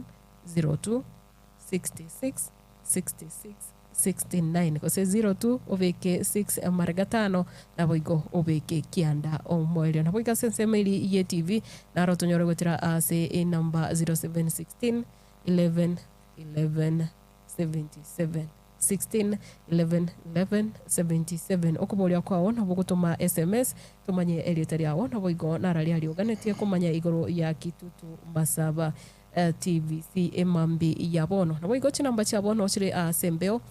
66 66 69 gose 02 obeke 6 mara gatano naboigo obeke kianda omoerio. Naboigo ase ensemo eria ye TV naro tonyore gochira ase enamba 0716 11 11 77 16 11 11 77 Okoboria kwao nabo gotoma sms tomanye erieta riao naboigo nararia arioganetie komanya igoro ya Kitutu Masaba. TVC emambi ya bono. Naboigo chinamba chia bono chire ase embeo,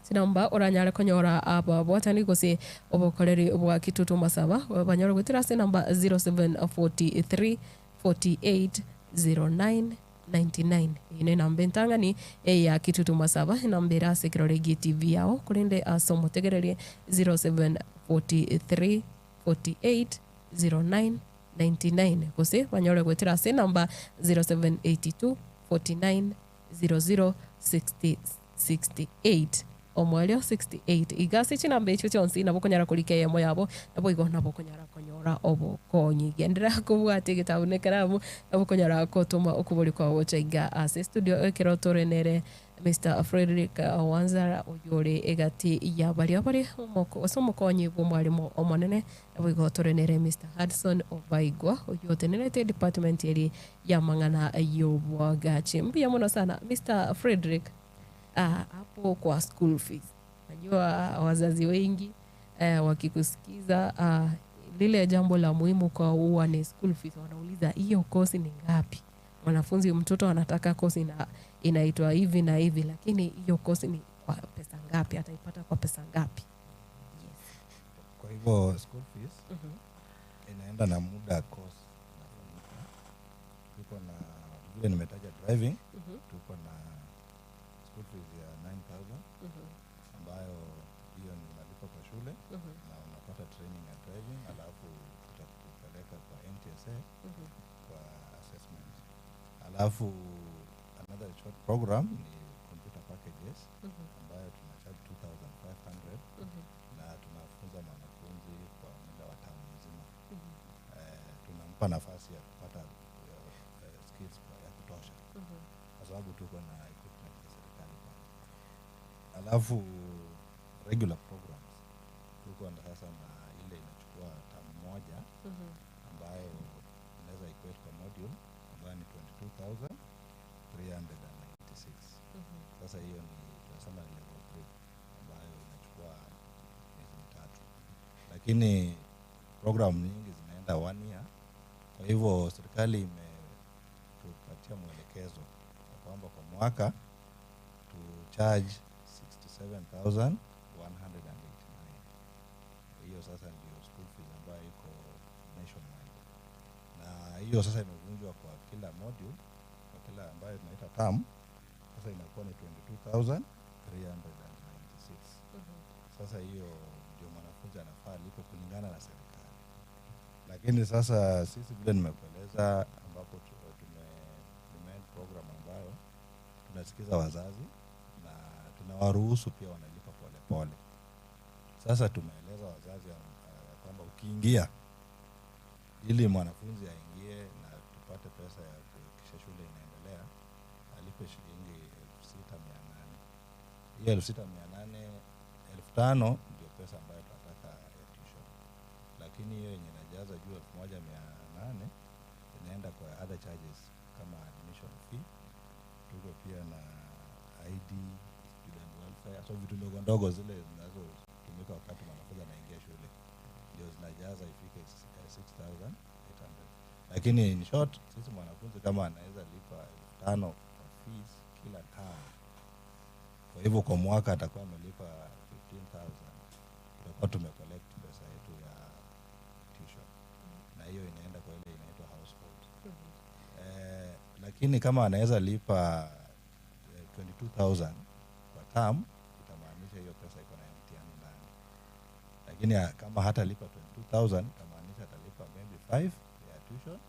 chinamba oranyare konyora ababwatani gose obokoreri bwa Kitutu Masaba banyore goetera ase enamba 0743 48 09 99. Eyio nenamba entang'ani eya Kitutu Masaba, enamba ere ase ekerore gie TV yao, korende ase omotegereri 0743 48 09 99 gose banyore goetera ase enamba 0782 49 00 60 68 omoerio 68. Iga ase chinamba echio chionsi nabo okonyara korika eyemo yabo, naboigo nabo okonyara konyora obokonyi. Genderera kobwatia egetabu na ekaramu, nabo okonyara gotoma okoboria kwao gocha iga ase estudio ekero tore nere Mister Fredrick Wanzala oyore egati ya baria bare gose omokonyi bw'omwalimu omonene, naboigo tore nere Mister Hudson Obaigwa oyio otenerete edepartment eri y'amang'ana y'obwagachi. Mbuya mono sana Mister Fredrick, hapo kwa school fees najua wazazi wengi wakikusikiza lile jambo la muhimu kwa huwa ni school fees, wanauliza hiyo kosi ni ngapi? Mwanafunzi mtoto anataka kosi na inaitwa hivi na hivi, lakini hiyo kosi ni kwa pesa ngapi? Ataipata kwa pesa ngapi? Yes. Kwa hivyo school fees inaenda na muda course inafanyika. Tuko na vile nimetaja driving, tuko na school fees ya 9000 ambayo hiyo ni unalipa kwa shule. shule na unapata training ya driving, alafu tutakupeleka kwa NTSA kwa assessment. Alafu another short program ni computer packages ambayo tuna charge 2500 na tunafunza mwanafunzi kwa muda wa tamu mzima. Tunampa nafasi ya kupata skills ya kutosha kwa sababu tuko na equipment ya serikali pale. Alafu regular programs tuko na sasa na ile inachukua tamu moja ambayo inaweza equate kwa module ambayo ni 22,396. Sasa hiyo ni tunasema ni level 3 ambayo inachukua miezi 3, lakini program nyingi zinaenda 1 year. Kwa hivyo serikali imetupatia mwelekezo ya kwamba kwa mwaka tu charge 67,189. Hiyo sasa ndio school fees ambayo iko nationwide, na hiyo sasa imevunjwa kwa kila module, kwa kila ambayo tunaita term. Sasa inakuwa ni 22,396. Sasa hiyo ndio mwanafunzi anafaa alipe kulingana na serikali. Lakini sasa sisi vile nimekueleza, ambapo tume implement program ambayo tunasikiza wazazi na tunawaruhusu pia wanalipa polepole. Sasa tumeeleza wazazi kwamba ukiingia, ili mwanafunzi aingie na tupate pesa ya kuhakikisha shule inaendelea, alipe shilingi 6,800. Hiyo 6,800, 5,000 ndio pesa ambayo tunataka ya tuition, lakini hiyo yenye inajaza juu 1,800 inaenda kwa other charges kama admission fee. Tuko pia na ID, student welfare, so vitu ndogo ndogo zile zinazotumika wakati mwanafunzi anaingia shule ndio zinajaza ifike 6,800. Lakini in short, sisi mwanafunzi kama anaweza lipa 5,000 kwa fees kila term, kwa hivyo kwa mwaka atakuwa amelipa 15,000, tutakuwa tumecollect pesa yetu ya tuition, na hiyo inaenda kwa ile inaitwa household. Lakini kama anaweza lipa 22,000 kwa term, itamaanisha hiyo pesa iko na mtihani ndani. Lakini kama hatalipa 22,000, itamaanisha atalipa maybe 5 ya tuition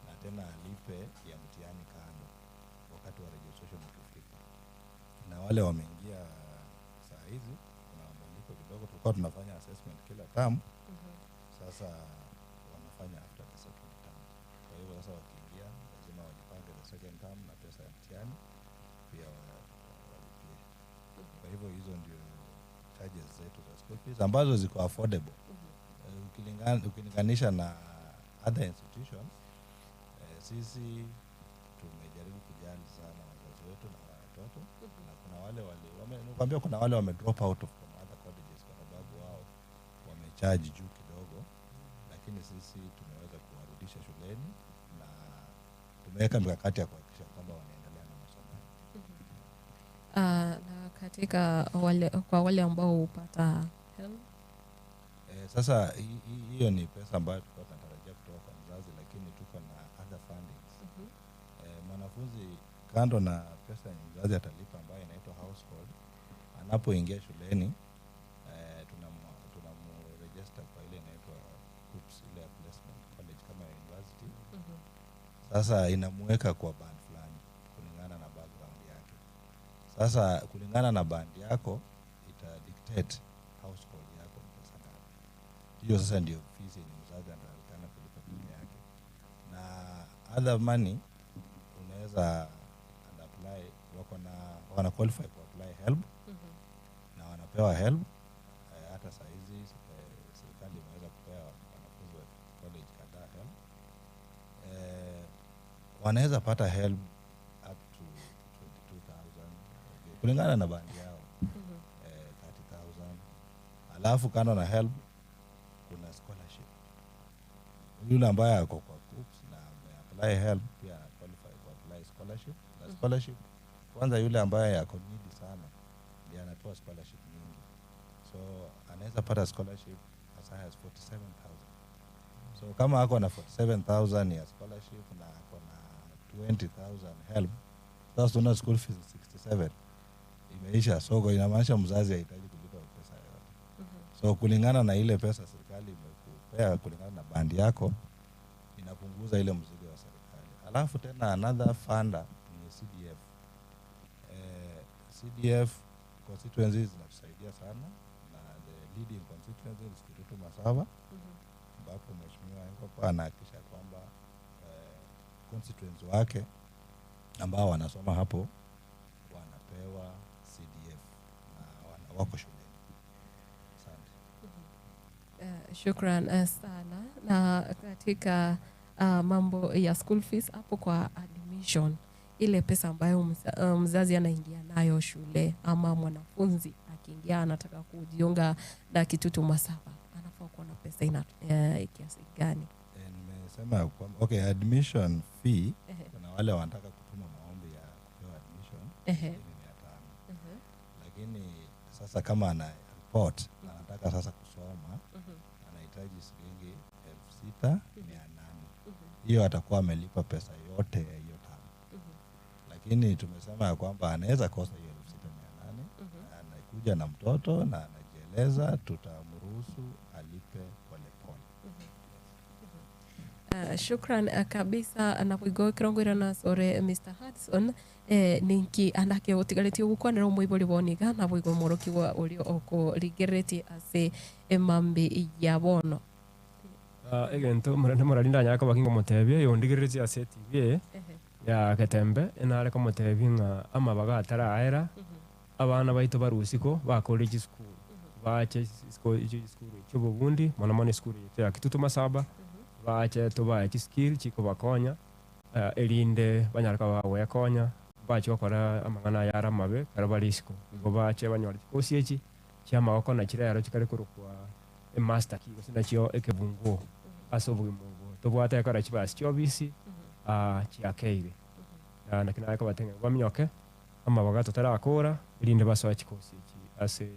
na tena alipe ya mtihani kando wakati wa registration ukifika. Na wale wameingia saa hizi kuna mabadiliko kidogo, tulikuwa tunafanya assessment kila term, sasa wanafanya after the second term. Kwa hivyo sasa wakiingia lazima wajipange the second term na pesa ya mtihani pia walipie. Kwa hivyo hizo ndio charges zetu za school fees ambazo ziko affordable. Ukilinganisha na other institutions, sisi tumejaribu kujali sana wazazi wetu na watoto. Na kuna wale nikwambia kuna wale wame drop out of from other colleges kwa sababu wao wamecharge juu kidogo, lakini sisi tumeweza kuwarudisha shuleni na tumeweka mikakati ya kuhakikisha kwamba wanaendelea na masomo. Na katika wale, kwa wale ambao hupata help? Sasa hiyo ni pesa ambayo tulikuwa tunatarajia kutoka kwa mzazi, lakini tuko na other fundings. Mwanafunzi kando na pesa yenye mzazi atalipa ambayo inaitwa household, anapoingia shuleni, tunamuregister kwa ile inaitwa KUCCPS, ile ya placement college kama ya university. Sasa inamuweka kwa band fulani kulingana na background yake. Sasa kulingana na band yako ita dictate household yako ni pesa ngapi. Hiyo sasa ndio fees yenye mzazi anatakikana kulipa peke yake. Na other money unaweza apply, wako na wana qualify ku apply HELB na wanapewa HELB. Hata saa hizi serikali imeweza kupea wanafunzi wa college kadhaa HELB. Wanaweza pata HELB up to 22,000 kulingana na bandi yao, 30,000. Alafu kando na HELB kuna scholarship. Yule ambaye ako kwa KUCCPS na ameapply HELB pia ana qualify ku apply scholarship. Na scholarship kwanza yule ambaye ako needy sana ndiye anapewa scholarship nyingi. So anaweza pata scholarship as high as 47,000. So kama ako na 47,000 ya scholarship na ako na 20,000 HELB, sasa tuna school fees 67 imeisha. So inamaanisha mzazi hahitaji kulipa pesa yoyote. So kulingana na ile pesa serikali imekupea kulingana na band yako inapunguza ile mzigo ya serikali. Alafu tena another funder ni CDF. CDF constituencies zinatusaidia sana na the leading constituency is Kitutu Masaba ambapo Mheshimiwa Engopa anahakikisha kwamba constituents wake ambao wanasoma hapo wanapewa CDF na wako shuleni. Asante. Shukran sana. Na katika mambo ya school fees hapo kwa admission, ile pesa ambayo mzazi anaingia nayo shule ama mwanafunzi akiingia anataka kujiunga na Kitutu Masaba anafaa kuwa na pesa ina kiasi gani? Nimesema kwamba okay, admission fee kuna wale wanataka kutuma maombi ya kupewa admission shilingi 500. Lakini sasa kama ana report na anataka sasa kusoma anahitaji shilingi 6,800. Hiyo atakuwa amelipa pesa yote ya hiyo term. Lakini tumesema ya kwamba anaweza kosa hiyo 6,800, anakuja na mtoto na anajieleza, tutamruhusu alipe polepole. Shukran kabisa na kirongwira na sore Mr. Hudson ninki anake utigaretie gukwanira omoibori boniga na boigo morokiwa urio okorigeretie ase emambi ya bono. Egento murende murarinda nyaka bakinga mutebie yondigeretie ase TV ya Getembe enare komotebia ng'a amabaga ataraera abana baito barusiko bakore chisukuru bache chisukuru chiobobundi mono mono esukuru yetu ya Kitutu Masaba bache tubae chiskill chikobakonya erinde banyare koba bagwekonya bache gokora amang'ana ayare amabe ekero bare isiko igo bache banyore chikosi echi chiamagoko na chirero chikare korokwa emaster key gose nachio ekebunguo ase obogima obo tobwate ekora chibasi chiobisi chiakeire naki naye kobateng'e baminyoke amabaga totarakora erinde basoe chikosi echi ase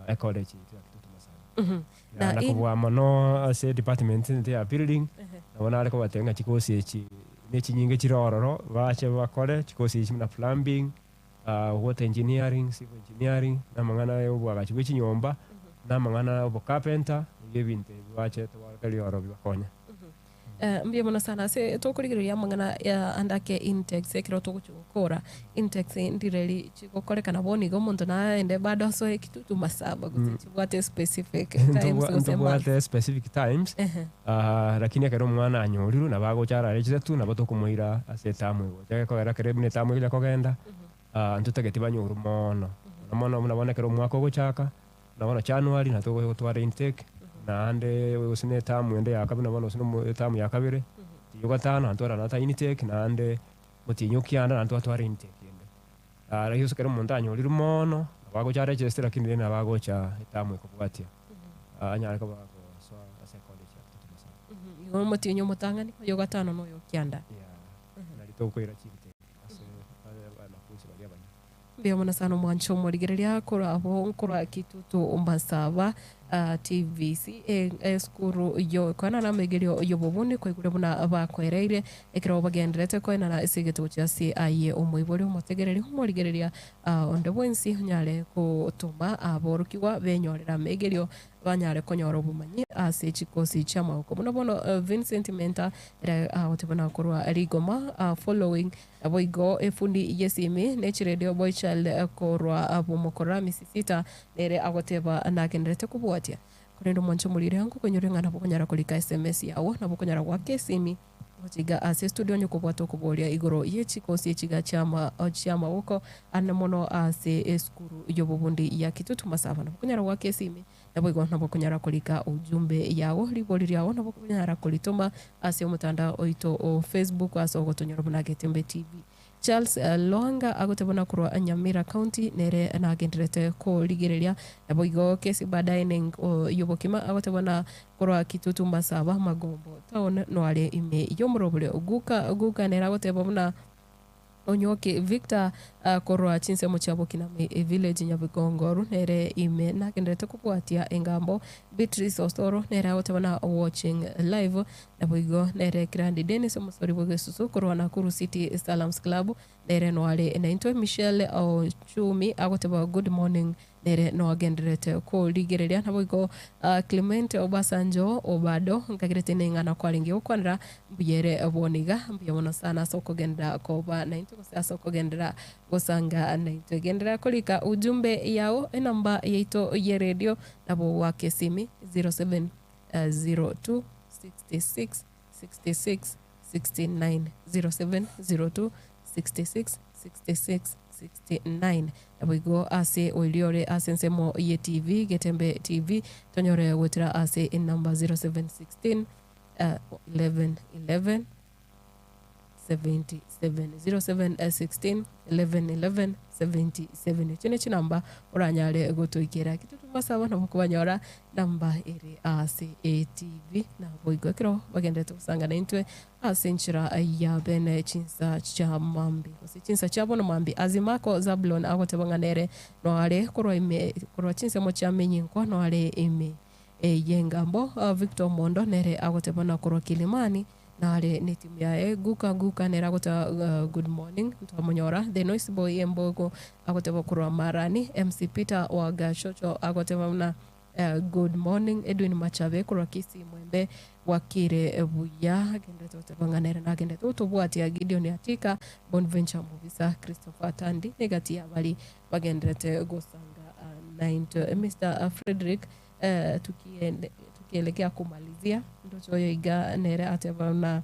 ecollege yetu ya Kitutu Masaba. Na Na kobua mono ase department ente ya building nabo nare kobateng'a chikosi echi nechinyinge chire ororo bache bakore chikosi echi buna plumbing, water engineering, civil engineering, na amang'ana ya obwagachi bwa echinyomba na amang'ana ya obocarpenter nigo ebinto ebi bache tobakeri oro bibakonya. Mbuya mono sana ase tokorigereria amang'ana ya andake intex ekero togochi gokora intex ndireri chigokorekana bono igo omonto naende bado asoe Kitutu Masaba gose chibwate specific times gose months. Ntobwate specific times lakini ekero omwana anyorirwe nabo agocha arare chisato nabo tokomoira ase etamu egocha gekogera ekero buna etamu egocha kogenda ntotageti banyorwe mono mono mono buna bono ekero omwaka ogochaka buna bono January natogotwara intake naende gose na etamu ende ya kabere bono gose na etamu ya kabere tiyo gatano naende twarora nata intake naende motienyi okianda naende twatwara intake ende lakini gose ekero omonto anyorirwe mono nabo agocha aregister lakini rende nabo agocha etamu ekobwatia anyare koba agosoa ase ecollege ya Kitutu Masaba. Igo omotienyi omotang'ani oyo gatano na oyo okianda. Yeah, nari tokoira chintake ase abanafunzi baria abanyene. Mbuya mono sana omwancho omorigereria korwa abo nkorwa Kitutu Masaba TVC esukuru yo koenana amegerio yobobuni kwaigure buna bakoereire ekero bagenderete koenana ase egetogo chia ase aye omoibori omotegereri omorigereria onde bwensi onyare gotoma aborokigwa benyorera amegerio banyare konyora obomanyi ase chikosi chia amagoko buna bono Vincent Menta ere agotebana korwa Rigoma following boigo efundi yesimi nechiredio boychild korwa bomokora misisita nere agoteba nagenderete kobwatia korende omwancho omorire ango konyora ng'a nabo okonyara korika SMS yago nabo okonyara goaka esimi gochiga ase studio onye kobwata okoboria igoro yechikosi echiga chia amaboko ane mono ase esukuru yobobundi ya Kitutu Masaba nabo okonyara goaka esimi nabo igo nabo okonyara korika ujumbe yago ribori riago nabo okonyara koritoma ase omotandao oito o Facebook ase ogotonyora buna Getembe TV. Charles Loanga agotebana korwa Nyamira County nere nagenderete korigereria nabo igo kesi baadaye neng yobokima agotebana korwa Kitutu Masaba Magombo town noare ime yomorobore guka guka nere agoteba buna Onyoki Victor Korwa chinsemo chia Bokinami Village Nyabigongoru nere ime nagenderete kobwatia engambo. Beatrice Osoro nere agoteba na watching live. Naboigo nere Kirandi Dennis omosori bw'egesusu korwa Nakuru City Salams Club nere noare naintwe. Michelle Ochumi agoteba good morning nere noagendererete korigereria. Naboigo Clement Obasanjo Obado nkagerete neng'ana kwarenge gokwanera mbuya ere bono iga. Mbuya mono sana ase okogenderera koba naintwe gose ase okogenderera gosanga naintwe. Genderera korika ujumbe yao enamba yaito y'eredio nabo goaka esimi 0702 66 66 69 0702 66 66 69. Naboigo ase oria ore ase ensemo ye TV, Getembe TV, tonyore goetera ase enamba 0716 11 11 77 0716 11 11 77. Echio ne chinamba oranyare gotoikera. Ekero tomasaba nabo okobanyora namba ere ase etv naboigo ekero bagenderete gosanga naintwe ase enchera ya bene chinsa chia mambi gose chinsa chia bono mambi. Azimako Zabulon agoteba ng'a nere noare korwa ime korwa chinsemo chia Menyinkwa noare ime y'engambo. Victor Omondo nere agoteba na korwa Kilimani nare netimu yaye. Guka Guka nere agoteba good morning ntwamonyora. The Noise Boy Embogo agoteba korwa Marani. MC Peter wa Gachocho agoteba buna good morning. Edwin Machabe korwa Kisii Mwembe bwakire buya agenderete goteba ng'a nere nagenderete gotobwatia. Gideon Atika, Bonventure Mobisa, Christopher Tandi negati yabari bagenderete gosanga naintwe. Mr Frederick, tukielekea kumalizia ndoche oyo iga nere ateba buna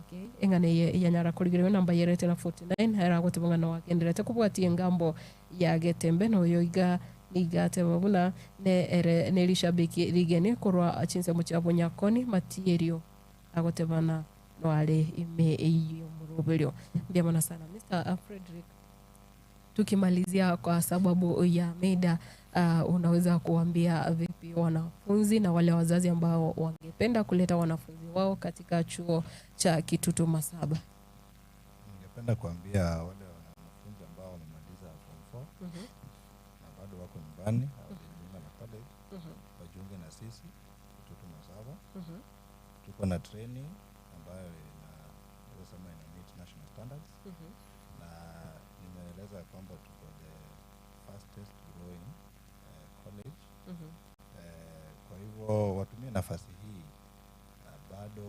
okay eng'ana eye yanyara korigereria namba yerete na 49 ere agoteba ng'a noagenderete kobwatia engambo ya Getembe. Na oyo iga niga ateba buna ne ere nerishabiki rigeni korwa chinsemo chia Bonyakoni Matierio agoteba na noare ime y'omoroberio. Mbuya mono sana Mr Frederick. Tukimalizia kwa sababu ya mida, unaweza kuambia vipi wanafunzi na wale wazazi ambao wangependa kuleta wanafunzi wao katika chuo cha Kitutu Masaba? Ningependa kuambia wale wanafunzi ambao wamemaliza form 4 na bado wako nyumbani hawajajiunga na college, wajiunge na sisi Kitutu Masaba. Tuko na training ambayo ina naweza sema ina meet national standards, na nimeeleza kwamba tuko the fastest growing college. Kwa hivyo watumie nafasi hii bado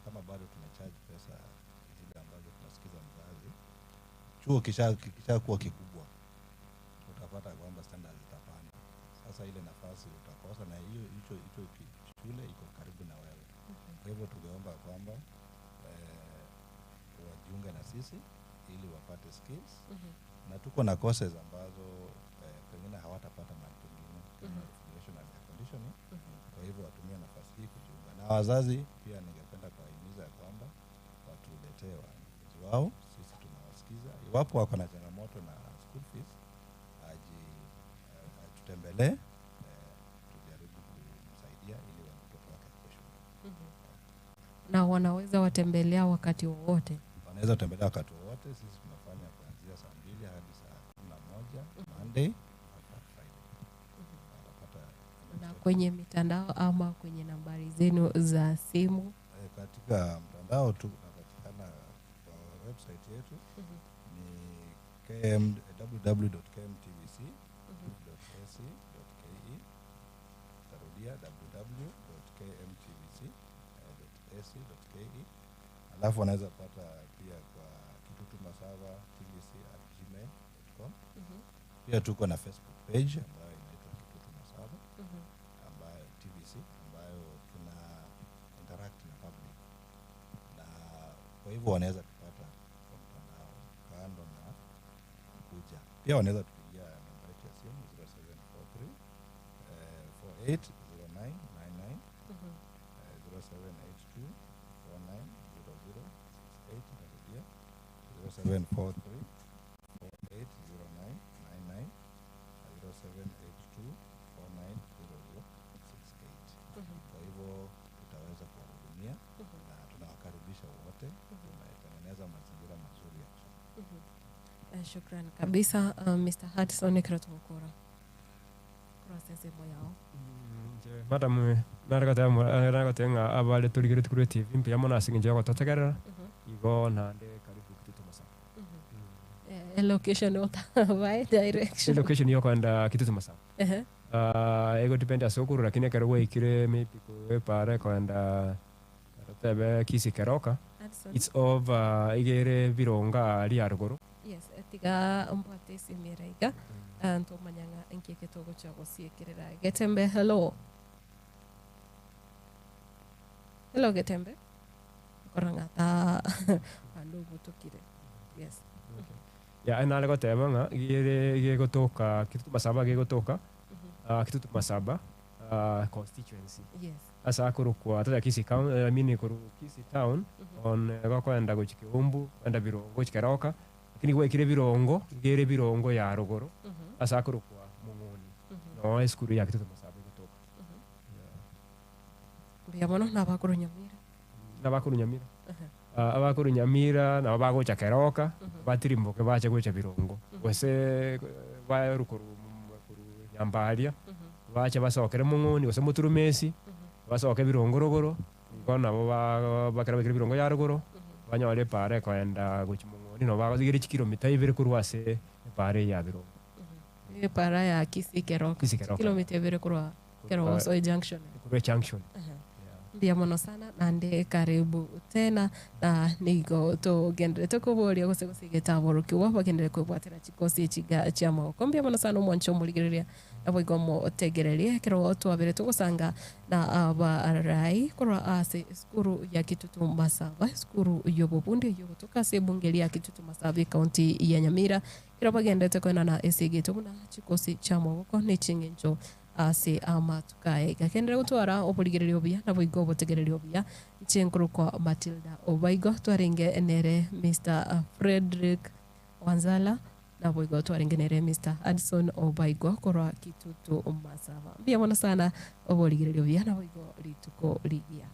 kama bado tuna charge pesa zile ambazo tunasikiza mzazi. Chuo kishakuwa kikubwa utapata kwamba standards zitapanda. Sasa ile nafasi utakosa, na hiyo hicho hicho shule iko karibu na wewe. Kwa hivyo tungeomba kwamba wajiunge na sisi ili wapate skills, na tuko na courses ambazo pengine hawatapata mahali pengine kama refrigeration and air conditioning. Kwa hivyo watumie nafasi hii kujiunga. Na wazazi pia ningependa kuwahimiza ya kwamba watuletee wanafunzi wao, sisi tunawasikiza. Iwapo wako na changamoto na school fees, atutembelee, tujaribu kumsaidia ili mtoto wake akue shule. Na wanaweza watembelea wakati wowote? Wanaweza kutembelea wakati wowote. Sisi tunafanya kuanzia saa 2 hadi saa 11 Monday mpaka Friday. Watapata Na kwenye mitandao ama kwenye nambari zenu za simu? Katika mtandao tu tunapatikana kwa website yetu ni www.kmtvc.ac.ke. Tarudia www.kmtvc.ac.ke. Alafu wanaweza pata pia kwa Kitutu Masaba tvc@gmail.com. Pia tuko na Facebook page ambayo inaitwa Kitutu Masaba ambayo TVC, ambayo tuna interact na public, na kwa hivyo wanaweza tupata kwa mtandao kando na kuja. Pia wanaweza tupigia namba yetu ya simu 0743 480999, 0782 490068. Nitarudia 0743 480999, 0782 490068. Kwa hivyo tutaweza kuwahudumia na tunawakaribisha wote. Tumetengeneza mazingira mazuri ya kusoma. Shukran kabisa Mr. Hudson ekero togokora korwa ase ensemo yao. Inche madam nare goteba mo- nare goteba ng'a abare torigeretie korwa etv mbuya mono ase eng'encho ya ogototegerera, igo naende karibu Kitutu Masaba. Elocation otabae direction. Elocation ya okoenda Kitutu Masaba. Ehe. Ego depend ase okorwa lakini ekero gwaikire maybe korwa epara ekoenda totebe Kisii Keroka, Hudson. it's over iga ere Birongo aria arogoro. Yes, tiga mbwate esimi ere iga, ntomanya ng'a inki eke togochia gosiekerera. Getembe, hello. Hello Getembe. Okora ng'a ta bande obotokire. Yes. Ya nare goteba ng'a iga ere iga egotoka Kitutu Masaba iga egotoka Kitutu Masaba constituency. Yes. Ase akorokwa totebe Kisii coun- I mean korwa Kisii town on gokoenda gochia Keumbu, koenda Birongo gochia Keroka, lakini gwaikire Birongo, iga ere Birongo ya rogoro, ase akorokwa Mong'oni, noo esukuru ya Kitutu Masaba egotoka. Yeah. Mbuya mono nabakorwa Nyamira. Nabakorwa Nyamira. Abakorwa Nyamira nabo bagocha Keroka, batirimboke bache gocha Birongo, gose baerwa korwa korwa Nyambaria, bache basokere Mong'oni gose Moturumesi, basoke Birongo rogoro, igo nabo ba bakera baikire Birongo ya rogoro, banyore epara ekoenda gochia Mong'oni nabo bagotigere chikilomita ibere korwa ase epara eye ya Birongo. Epara ya Kisii Keroka. Kisii Keroka. Chikilomita ibere korwa Keroka osoe junction. Korwa ejunction. Mbuya mono sana naende karibu tena na nigo togenderete koboria gose gosigete aborokigwa bagenderere kwebwatera chikosi echi iga chi'amaboko. Mbuya mono sana omwanche omorigereria naboigo omotegererie ekero twabere togosanga na abarai korwa ase esukuru ya Kitutu Masaba, esukuru y'obobundi eyio egotoka ase ebunge ria Kitutu Masaba ecounty ya Nyamira, ekero bagenderete koenana esegeto buna chikosi chi'amaboko ne ching'encho Ase amatuko aya iga genderera gotwara oborigereria obuya, naboigo obotegereria obuya. Inche nkorokwa Matilda Obaigo, twarenge nere Mister Fredrick Wanzala, naboigo twarenge nere Mister Hudson Obaigo korwa Kitutu Masaba. Mbuya mono sana oborigereria obuya, naboigo rituko rigiya.